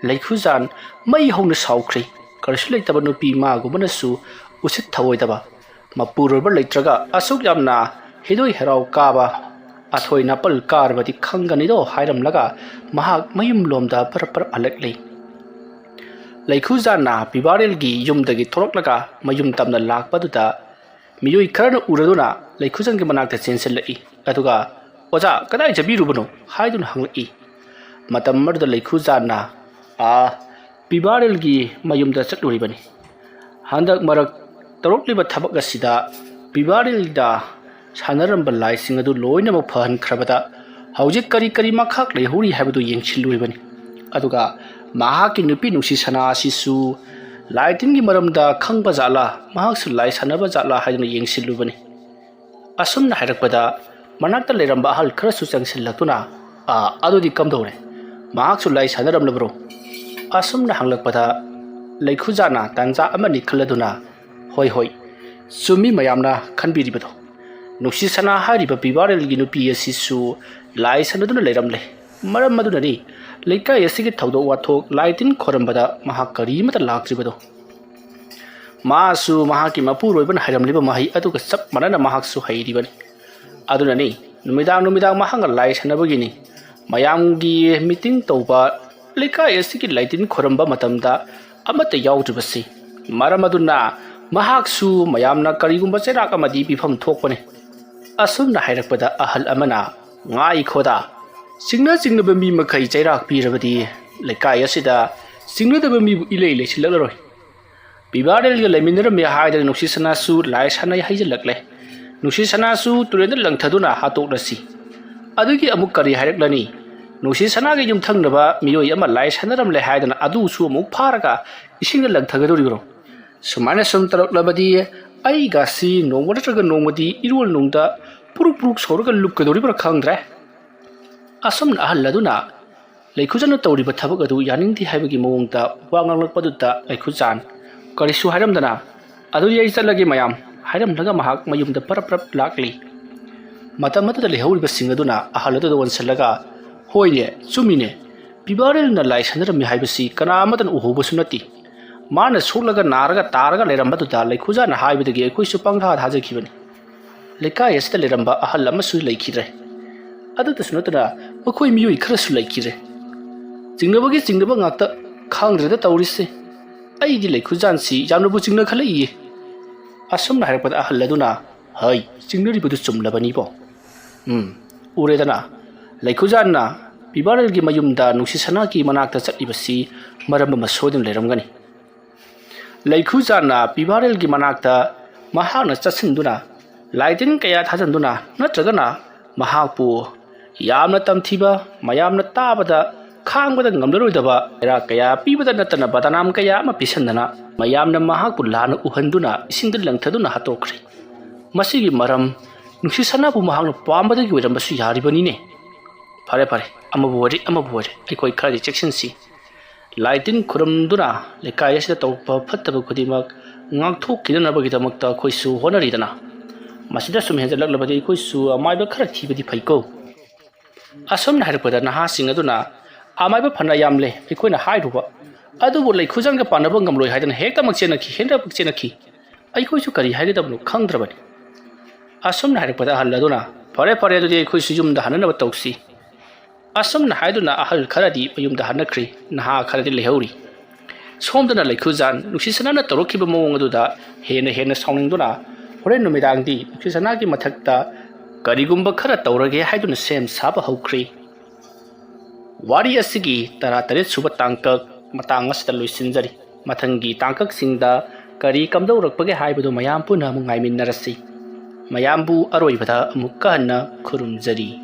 ꯂꯩꯈꯨꯖꯥꯟ ꯃꯩ ꯍꯧꯅ ꯁꯥꯎꯈ꯭ꯔꯦ꯫ ꯀꯔꯤꯁꯨ ꯂꯩꯇꯕ ꯅꯨꯄꯤ ꯃꯥꯒꯨꯝꯕꯅꯁꯨ ꯎꯁꯤꯠ ꯊꯑꯣꯏꯗꯕ ꯃꯄꯨꯔꯣꯏꯕ ꯂꯩꯇ꯭ꯔꯒ ꯑꯁꯨꯛ ꯌꯥꯝꯅ ꯍꯤꯗꯣꯏ ꯍꯦꯔꯥꯎ ꯀꯥꯕ, ꯑꯊꯣꯏ ꯅꯥꯄꯜ ꯀꯥꯔꯕꯗꯤ ꯈꯪꯒꯅꯤꯗꯣ ꯍꯥꯏꯔꯝꯂꯒ ꯃꯍꯥꯛ ꯃꯌꯨꯝꯂꯣꯝꯗ ꯄꯔꯞ ꯄꯔꯞ ꯍꯜꯂꯛꯂꯤ꯫ ꯂꯩꯈꯨꯖꯥꯟꯅ ꯄꯤꯕꯥꯔꯦꯜꯒꯤ ꯌꯨꯝꯗꯒꯤ ꯊꯣꯛꯂꯛꯂꯒ ꯃꯌꯨꯝ ꯇꯝꯅ ꯂꯥꯛꯄꯗꯨꯗ ꯃꯤꯑꯣꯏ ꯈꯔꯅ ꯎꯔꯗꯨꯅ ꯂꯩꯈꯨꯖꯥꯟꯒꯤ ꯃꯅꯥꯛꯇ ꯆꯦꯟꯁꯤꯜꯂꯛꯏ꯫ ꯑꯗꯨꯒ, "ꯑꯣꯖꯥ, ꯀꯗꯥꯏ ꯆꯠꯄꯤꯔꯨꯕꯅꯣ?" ꯍꯥꯏꯗꯨꯅ ꯍꯪꯂꯛꯏ꯫ ꯃꯇꯝ ꯑꯗꯨꯗ ꯂꯩꯈꯨꯖꯥꯟꯅ, "ꯑꯥ, ꯄꯤꯕꯥꯔꯦꯜꯒꯤ ꯃꯌꯨꯝꯗ ꯆꯠꯂꯨꯔꯤꯕꯅꯤ꯫ ꯍꯟꯗꯛ ꯃꯔꯛ ꯇꯧꯔꯛꯂꯤꯕ ꯊꯕꯛ ꯑꯁꯤꯗ ꯄꯤꯕꯥꯔꯦꯜꯗ ꯁꯥꯟꯅꯔꯝꯕ ꯂꯥꯏꯁꯤꯡ ꯑꯗꯨ ꯂꯣꯏꯅꯃꯛ ꯐꯍꯟꯈ꯭ꯔꯕꯗ ꯍꯧꯖꯤꯛ ꯀꯔꯤ ꯀꯔꯤ ꯃꯈꯥꯛ ꯂꯩꯍꯧꯔꯤ ꯍꯥꯏꯕꯗꯨ ꯌꯦꯡꯁꯤꯜꯂꯨꯔꯤꯕꯅꯤ꯫ ꯑꯗꯨꯒ ꯃꯍꯥꯛꯀꯤ ꯅꯨꯄꯤ ꯅꯨꯡꯁꯤ ꯁꯅꯥ ꯑꯁꯤꯁꯨ ꯂꯥꯏ ꯇꯤꯟꯒꯤ ꯃꯔꯝꯗ ꯈꯪꯕ ꯖꯥꯠꯂꯥ, ꯃꯍꯥꯛꯁꯨ ꯂꯥꯏ ꯁꯥꯟꯅꯕ ꯖꯥꯠꯂꯥ ꯍꯥꯏꯗꯨꯅ ꯌꯦꯡꯁꯤꯜꯂꯨꯕꯅꯤ"꯫ ꯑꯁꯨꯝꯅ ꯍꯥꯏꯔꯛꯄꯗ ꯃꯅꯥꯛꯇ ꯂꯩꯔꯝꯕ ꯑꯍꯜ ꯈꯔꯁꯨ ꯆꯪꯁꯤꯜꯂꯛꯇꯨꯅ, "ꯑꯥ, ꯑꯗꯨꯗꯤ ꯀꯝꯗꯧꯔꯦ? ꯃꯍꯥꯛꯁꯨ ꯂꯥꯏ ꯁꯥꯟꯅꯔꯝꯂꯕ꯭ꯔꯣ?" ꯑꯁꯨꯝꯅ ꯍꯪꯂꯛꯄꯗ ꯂꯩꯈꯨꯖꯥꯅ ꯇꯥꯟꯖꯥ ꯑꯃꯅꯤ ꯈꯜꯂꯗꯨꯅ, "ꯍꯣꯏ, ꯍꯣꯏ, ꯆꯨꯝꯃꯤ ꯃꯌꯥꯝꯅ ꯈꯟꯕꯤꯔꯤꯕꯗꯣ꯫ ꯅꯨꯡꯁꯤ ꯁꯅꯥ ꯍꯥꯏꯔꯤꯕ ꯄꯤꯕꯥꯔꯦꯜꯒꯤ ꯅꯨꯄꯤ ꯑꯁꯤꯁꯨ ꯂꯥꯏ ꯁꯥꯟꯅꯗꯨꯅ ꯂꯩꯔꯝꯂꯦ꯫ ꯃꯔꯝ ꯑꯗꯨꯅꯅꯤ ꯂꯩꯀꯥꯏ ꯑꯁꯤꯒꯤ ꯊꯧꯗꯣꯛ ꯋꯥꯊꯣꯛ ꯂꯥꯏ ꯇꯤꯟ ꯈꯣꯏꯔꯝꯕꯗ ꯃꯍꯥꯛ ꯀꯔꯤꯃꯠꯇ ꯂꯥꯛꯇ꯭ꯔꯤꯕꯗꯣ꯫ ꯃꯥꯁꯨ ꯃꯍꯥꯛꯀꯤ ꯃꯄꯨꯔꯣꯏꯕꯅ ꯍꯩꯔꯝꯂꯤꯕ ꯃꯍꯩ ꯑꯗꯨꯒ ꯆꯞ ꯃꯥꯟꯅꯅ ꯃꯍꯥꯛꯁꯨ ꯍꯩꯔꯤꯕꯅꯤ꯫ ꯑꯗꯨꯅꯅꯤ ꯅꯨꯃꯤꯗꯥꯡ ꯅꯨꯃꯤꯗꯥꯡ ꯃꯍꯥꯛꯅ ꯂꯥꯏ ꯁꯥꯟꯅꯕꯒꯤꯅꯤ꯫ ꯃꯌꯥꯝꯒꯤ ꯃꯤꯇꯤꯡ ꯇꯧꯕ, ꯂꯩꯀꯥꯏ ꯑꯁꯤꯒꯤ ꯂꯥꯏꯇꯤꯟ ꯈꯣꯏꯔꯝꯕ ꯃꯇꯝꯗ ꯑꯃꯠꯇ ꯌꯥꯎꯗ꯭ꯔꯤꯕꯁꯤ꯫ ꯃꯔꯝ ꯑꯗꯨꯅ ꯃꯍꯥꯛꯁꯨ ꯃꯌꯥꯝꯅ ꯀꯔꯤꯒꯨꯝꯕ ꯆꯩꯔꯥꯛ ꯑꯃꯗꯤ ꯄꯤꯐꯝ ꯊꯣꯛꯄꯅꯤ꯫ ꯑꯁꯨꯝꯅ ꯍꯥꯏꯔꯛꯄꯗ ꯑꯍꯜ ꯑꯃꯅ, "ꯉꯥꯏꯈꯣꯗ, ꯆꯤꯡꯅ ꯆꯤꯡꯅꯕ ꯃꯤ ꯃꯈꯩ ꯆꯩꯔꯥꯛ ꯄꯤꯔꯕꯗꯤ ꯂꯩꯀꯥꯏ ꯑꯁꯤꯗ ꯆꯤꯡꯅꯗꯕ ꯃꯤꯕꯨ ꯏꯂꯩ ꯂꯩꯁꯤꯜꯂꯛꯂꯔꯣꯏ꯫ ꯄꯤꯕꯥꯔꯦꯜꯒ ꯂꯩꯃꯤꯟꯅꯔꯝꯃꯤ ꯍꯥꯏꯗꯅ ꯅꯨꯡꯁꯤ ꯁꯅꯥꯁꯨ ꯂꯥꯏ ꯁꯥꯟꯅꯩ ꯍꯥꯏꯖꯤꯜꯂꯛꯂꯦ꯫ ꯅꯨꯡꯁꯤ ꯁꯅꯥꯁꯨ ꯇꯨꯔꯦꯜꯗ ꯂꯪꯊꯗꯨꯅ ꯍꯥꯠꯇꯣꯛꯂꯁꯤ꯫ ꯑꯗꯨꯒꯤ ꯑꯃꯨꯛ ꯀꯔꯤ ꯍꯥꯏꯔꯛꯂꯅꯤ? ꯅꯨꯡꯁꯤ ꯁꯅꯥꯒꯤ ꯌꯨꯝꯊꯪꯅꯕ ꯃꯤꯑꯣꯏ ꯑꯃ ꯂꯥꯏ ꯁꯥꯟꯅꯔꯝꯂꯦ ꯍꯥꯏꯗꯅ ꯑꯗꯨꯁꯨ ꯑꯃꯨꯛ ꯐꯥꯔꯒ ꯏꯁꯤꯡꯗ ꯂꯪꯊꯒꯗꯧꯔꯤꯕ꯭ꯔꯣ?" ꯁꯨꯃꯥꯏꯅ ꯁꯨꯝ ꯇꯧꯔꯛꯂꯕꯗꯤ ꯑꯩꯒꯁꯤ ꯅꯣꯡꯃ ꯅꯠꯇ꯭ꯔꯒ ꯅꯣꯡꯃꯗꯤ ꯏꯔꯣꯜ ꯅꯨꯡꯗ ꯄꯨꯔꯨꯛ ꯄꯨꯔꯨꯛ ꯁꯧꯔꯒ ꯂꯨꯞꯀꯗꯧꯔꯤꯕ꯭ꯔꯥ ꯈꯪꯗ꯭ꯔꯦ꯫ ꯑꯁꯨꯝꯅ ꯑꯍꯜ ꯑꯗꯨꯅ ꯂꯩꯈꯨꯖꯥꯟꯅ ꯇꯧꯔꯤꯕ ꯊꯕꯛ ꯑꯗꯨ ꯌꯥꯅꯤꯡꯗꯦ ꯍꯥꯏꯕꯒꯤ ꯃꯑꯣꯡꯗ ꯋꯥ ꯉꯥꯡꯂꯛꯄꯗꯨꯗ ꯂꯩꯈꯨꯖꯥꯟ ꯀꯔꯤꯁꯨ ꯍꯥꯏꯔꯝꯗꯅ, "ꯑꯗꯨꯗꯤ ꯑꯩ ꯆꯠꯂꯒꯦ ꯃꯌꯥꯝ" ꯍꯥꯏꯔꯝꯂꯒ ꯃꯍꯥꯛ ꯃꯌꯨꯝꯗ ꯄꯔꯞ ꯄꯔꯞ ꯂꯥꯛꯂꯤ꯫ ꯃꯇꯝ ꯑꯗꯨꯗ ꯂꯩꯍꯧꯔꯤꯕꯁꯤꯡ ꯑꯗꯨꯅ ꯑꯍꯜ ꯑꯗꯨꯗ ꯑꯣꯟꯁꯤꯜꯂꯒ, "ꯍꯣꯏꯅꯦ, ꯆꯨꯝꯃꯤꯅꯦ, ꯄꯤꯕꯥꯔꯦꯜꯅ ꯂꯥꯏ ꯁꯥꯟꯅꯔꯝꯃꯤ ꯍꯥꯏꯕꯁꯤ ꯀꯅꯥ ꯑꯃꯠꯇꯅ ꯎꯍꯧꯕꯁꯨ ꯅꯠꯇꯦ꯫ ꯃꯥꯅ ꯁꯣꯛꯂꯒ ꯅꯥꯔꯒ ꯇꯥꯔꯒ ꯂꯩꯔꯝꯕꯗꯨꯗ ꯂꯩꯈꯨꯖꯥꯟꯅ ꯍꯥꯏꯕꯗꯒꯤ ꯑꯩꯈꯣꯏꯁꯨ ꯄꯪꯊꯥ ꯊꯥꯖꯈꯤꯕꯅꯤ꯫ ꯂꯩꯀꯥꯏ ꯑꯁꯤꯗ ꯂꯩꯔꯝꯕ ꯑꯍꯜ ꯑꯃꯁꯨ ꯂꯩꯈꯤꯗ꯭ꯔꯦ꯫ ꯑꯗꯨꯇꯁꯨ ꯅꯠꯇꯅ ꯃꯈꯣꯏ ꯃꯤꯑꯣꯏ ꯈꯔꯁꯨ ꯂꯩꯈꯤꯗ꯭ꯔꯦ꯫ ꯆꯤꯡꯅꯕꯒꯤ ꯆꯤꯡꯅꯕ ꯉꯥꯛꯇ, ꯈꯪꯗ꯭ꯔꯦꯗ ꯇꯧꯔꯤꯁꯦ꯫ ꯑꯩꯗꯤ ꯂꯩꯈꯨꯖꯥꯟꯁꯤ ꯌꯥꯝꯅꯕꯨ ꯆꯤꯡꯅꯈꯠꯂꯛꯏꯌꯦ"꯫ ꯑꯁꯨꯝꯅ ꯍꯥꯏꯔꯛꯄꯗ ꯑꯍꯜ ꯑꯗꯨꯅ, "ꯍꯩ, ꯆꯤꯡꯅꯔꯤꯕꯗꯨ ꯆꯨꯝꯂꯕꯅꯤꯕꯣ꯫ ꯎꯝ, ꯎꯔꯦꯗꯅ, ꯂꯩꯈꯨꯖꯥꯟꯅ ꯄꯤꯕꯥꯔꯦꯜꯒꯤ ꯃꯌꯨꯝꯗ ꯅꯨꯡꯁꯤ ꯁꯅꯥꯒꯤ ꯃꯅꯥꯛꯇ ꯆꯠꯂꯤꯕꯁꯤ ꯃꯔꯝ ꯑꯃ ꯁꯣꯏꯗꯅ ꯂꯩꯔꯝꯒꯅꯤ"꯫ ꯂꯩꯈꯨꯖꯥꯟꯅ ꯄꯤꯕꯥꯔꯦꯜꯒꯤ ꯃꯅꯥꯛꯇ ꯃꯍꯥꯛꯅ ꯆꯠꯁꯤꯟꯗꯨꯅ, ꯂꯥꯏꯇꯤꯟ ꯀꯌꯥ ꯊꯥꯖꯤꯟꯗꯨꯅ, ꯅꯠꯇ꯭ꯔꯒꯅ ꯃꯍꯥꯛꯄꯨ ꯌꯥꯝꯅ ꯇꯝꯊꯤꯕ, ꯃꯌꯥꯝꯅ ꯇꯥꯕꯗ ꯈꯥꯡꯕꯗ ꯉꯝꯂꯔꯣꯏꯗꯕ ꯆꯩꯔꯥꯛ ꯀꯌꯥ ꯄꯤꯕꯗ ꯅꯠꯇꯅ ꯕꯗꯅꯥꯝ ꯀꯌꯥ ꯑꯃ ꯄꯤꯁꯤꯟꯗꯅ, ꯃꯌꯥꯝꯅ ꯃꯍꯥꯛꯄꯨ ꯂꯥꯟꯅ ꯎꯍꯟꯗꯨꯅ ꯏꯁꯤꯡꯗ ꯂꯪꯊꯗꯨꯅ ꯍꯥꯠꯇꯣꯛꯈ꯭ꯔꯦ꯫ ꯃꯁꯤꯒꯤ ꯃꯔꯝ ꯅꯨꯡꯁꯤ ꯁꯅꯥꯕꯨ ꯃꯍꯥꯛꯅ ꯄꯥꯝꯕꯗꯒꯤ ꯑꯣꯏꯔꯝꯕꯁꯨ ꯌꯥꯔꯤꯕꯅꯤꯅꯦ꯫ ꯐꯔꯦ ꯐꯔꯦ, ꯑꯃꯕꯨ ꯑꯣꯏꯔꯦ ꯑꯃꯕꯨ ꯑꯣꯏꯔꯦ, ꯑꯩꯈꯣꯏ ꯈꯔꯗꯤ ꯆꯦꯛꯁꯤꯟꯁꯤ꯫ ꯂꯥꯏꯇꯤꯟ ꯈꯨꯔꯨꯝꯗꯨꯅ ꯂꯩꯀꯥꯏ ꯑꯁꯤꯗ ꯇꯧꯔꯛꯄ ꯐꯠꯇꯕ ꯈꯨꯗꯤꯡꯃꯛ ꯉꯥꯛꯊꯣꯛꯈꯤꯗꯅꯕꯒꯤꯗꯃꯛꯇ ꯑꯩꯈꯣꯏꯁꯨ ꯍꯣꯠꯅꯔꯤꯗꯅ꯫ ꯃꯁꯤꯗ ꯁꯨꯝ ꯍꯦꯟꯖꯜꯂꯛꯂꯕꯗꯤ ꯑꯩꯈꯣꯏꯁꯨ ꯑꯃꯥꯏꯕ ꯈꯔ ꯊꯤꯕꯗꯤ ꯐꯩꯀꯣ꯫ ꯑꯁꯨꯝꯅ ꯍꯥꯏꯔꯛꯄꯗ ꯅꯍꯥꯁꯤꯡ ꯑꯗꯨꯅ, "ꯑꯃꯥꯏꯕ ꯐꯅ ꯌꯥꯝꯂꯦ ꯑꯩꯈꯣꯏꯅ ꯍꯥꯏꯔꯨꯕ, ꯑꯗꯨꯕꯨ ꯂꯩꯈꯨꯖꯥꯟꯒ ꯄꯥꯟꯅꯕ ꯉꯝꯂꯣꯏ" ꯍꯥꯏꯗꯅ ꯍꯦꯛꯇꯃꯛ ꯆꯦꯟꯅꯈꯤ, ꯍꯦꯛꯇꯃꯛ ꯆꯦꯟꯅꯈꯤ꯫ ꯑꯩꯈꯣꯏꯁꯨ ꯀꯔꯤ ꯍꯥꯏꯒꯗꯕꯅꯣ ꯈꯪꯗ꯭ꯔꯕꯅꯤ꯫ ꯑꯁꯨꯝꯅ ꯍꯥꯏꯔꯛꯄꯗ ꯑꯍꯜ ꯑꯗꯨꯅ, "ꯐꯔꯦ, ꯐꯔꯦ, ꯑꯗꯨꯗꯤ ꯑꯩꯈꯣꯏꯁꯨ ꯌꯨꯝꯗ ꯍꯟꯅꯅꯕ ꯇꯧꯁꯤ"꯫ ꯑꯁꯨꯝꯅ ꯍꯥꯏꯗꯨꯅ ꯑꯍꯜ ꯈꯔꯗꯤ ꯃꯌꯨꯝꯗ ꯍꯟꯅꯈ꯭ꯔꯦ, ꯅꯍꯥ ꯈꯔꯗꯤ ꯂꯩꯍꯧꯔꯤ꯫ ꯁꯣꯝꯗꯅ ꯂꯩꯈꯨꯖꯥꯟ ꯅꯨꯡꯁꯤꯁꯅꯥꯅ ꯇꯧꯔꯛꯈꯤꯕ ꯃꯑꯣꯡ ꯑꯗꯨꯗ ꯍꯦꯟꯅ ꯍꯦꯟꯅ ꯁꯥꯎꯅꯤꯡꯗꯨꯅ ꯍꯣꯔꯦꯟ ꯅꯨꯃꯤꯗꯥꯡꯗꯤ ꯅꯨꯡꯁꯤꯁꯅꯥꯒꯤ ꯃꯊꯛꯇ ꯀꯔꯤꯒꯨꯝꯕ ꯈꯔ ꯇꯧꯔꯒꯦ ꯍꯥꯏꯗꯨꯅ ꯁꯦꯝ ꯁꯥꯕ ꯍꯧꯈ꯭ꯔꯦ꯫ ꯋꯥꯔꯤ ꯑꯁꯤꯒꯤ ꯇꯔꯥꯇꯔꯦꯠ ꯁꯨꯕ ꯇꯥꯡꯀꯛ ꯃꯇꯥꯡ ꯑꯁꯤꯗ ꯂꯣꯏꯁꯤꯟꯖꯔꯤ꯫ ꯃꯊꯪꯒꯤ ꯇꯥꯡꯀꯛꯁꯤꯡꯗ ꯀꯔꯤ ꯀꯝꯗꯧꯔꯛꯄꯒꯦ ꯍꯥꯏꯕꯗꯨ ꯃꯌꯥꯝ ꯄꯨꯟꯅ ꯑꯃꯨꯛ ꯉꯥꯏꯃꯤꯟꯅꯔꯁꯤ꯫ ꯃꯌꯥꯝꯕꯨ ꯑꯔꯣꯏꯕꯗ ꯑꯃꯨꯛꯀ ꯍꯟꯅ ꯈꯨꯔꯨꯝꯖꯔꯤ꯫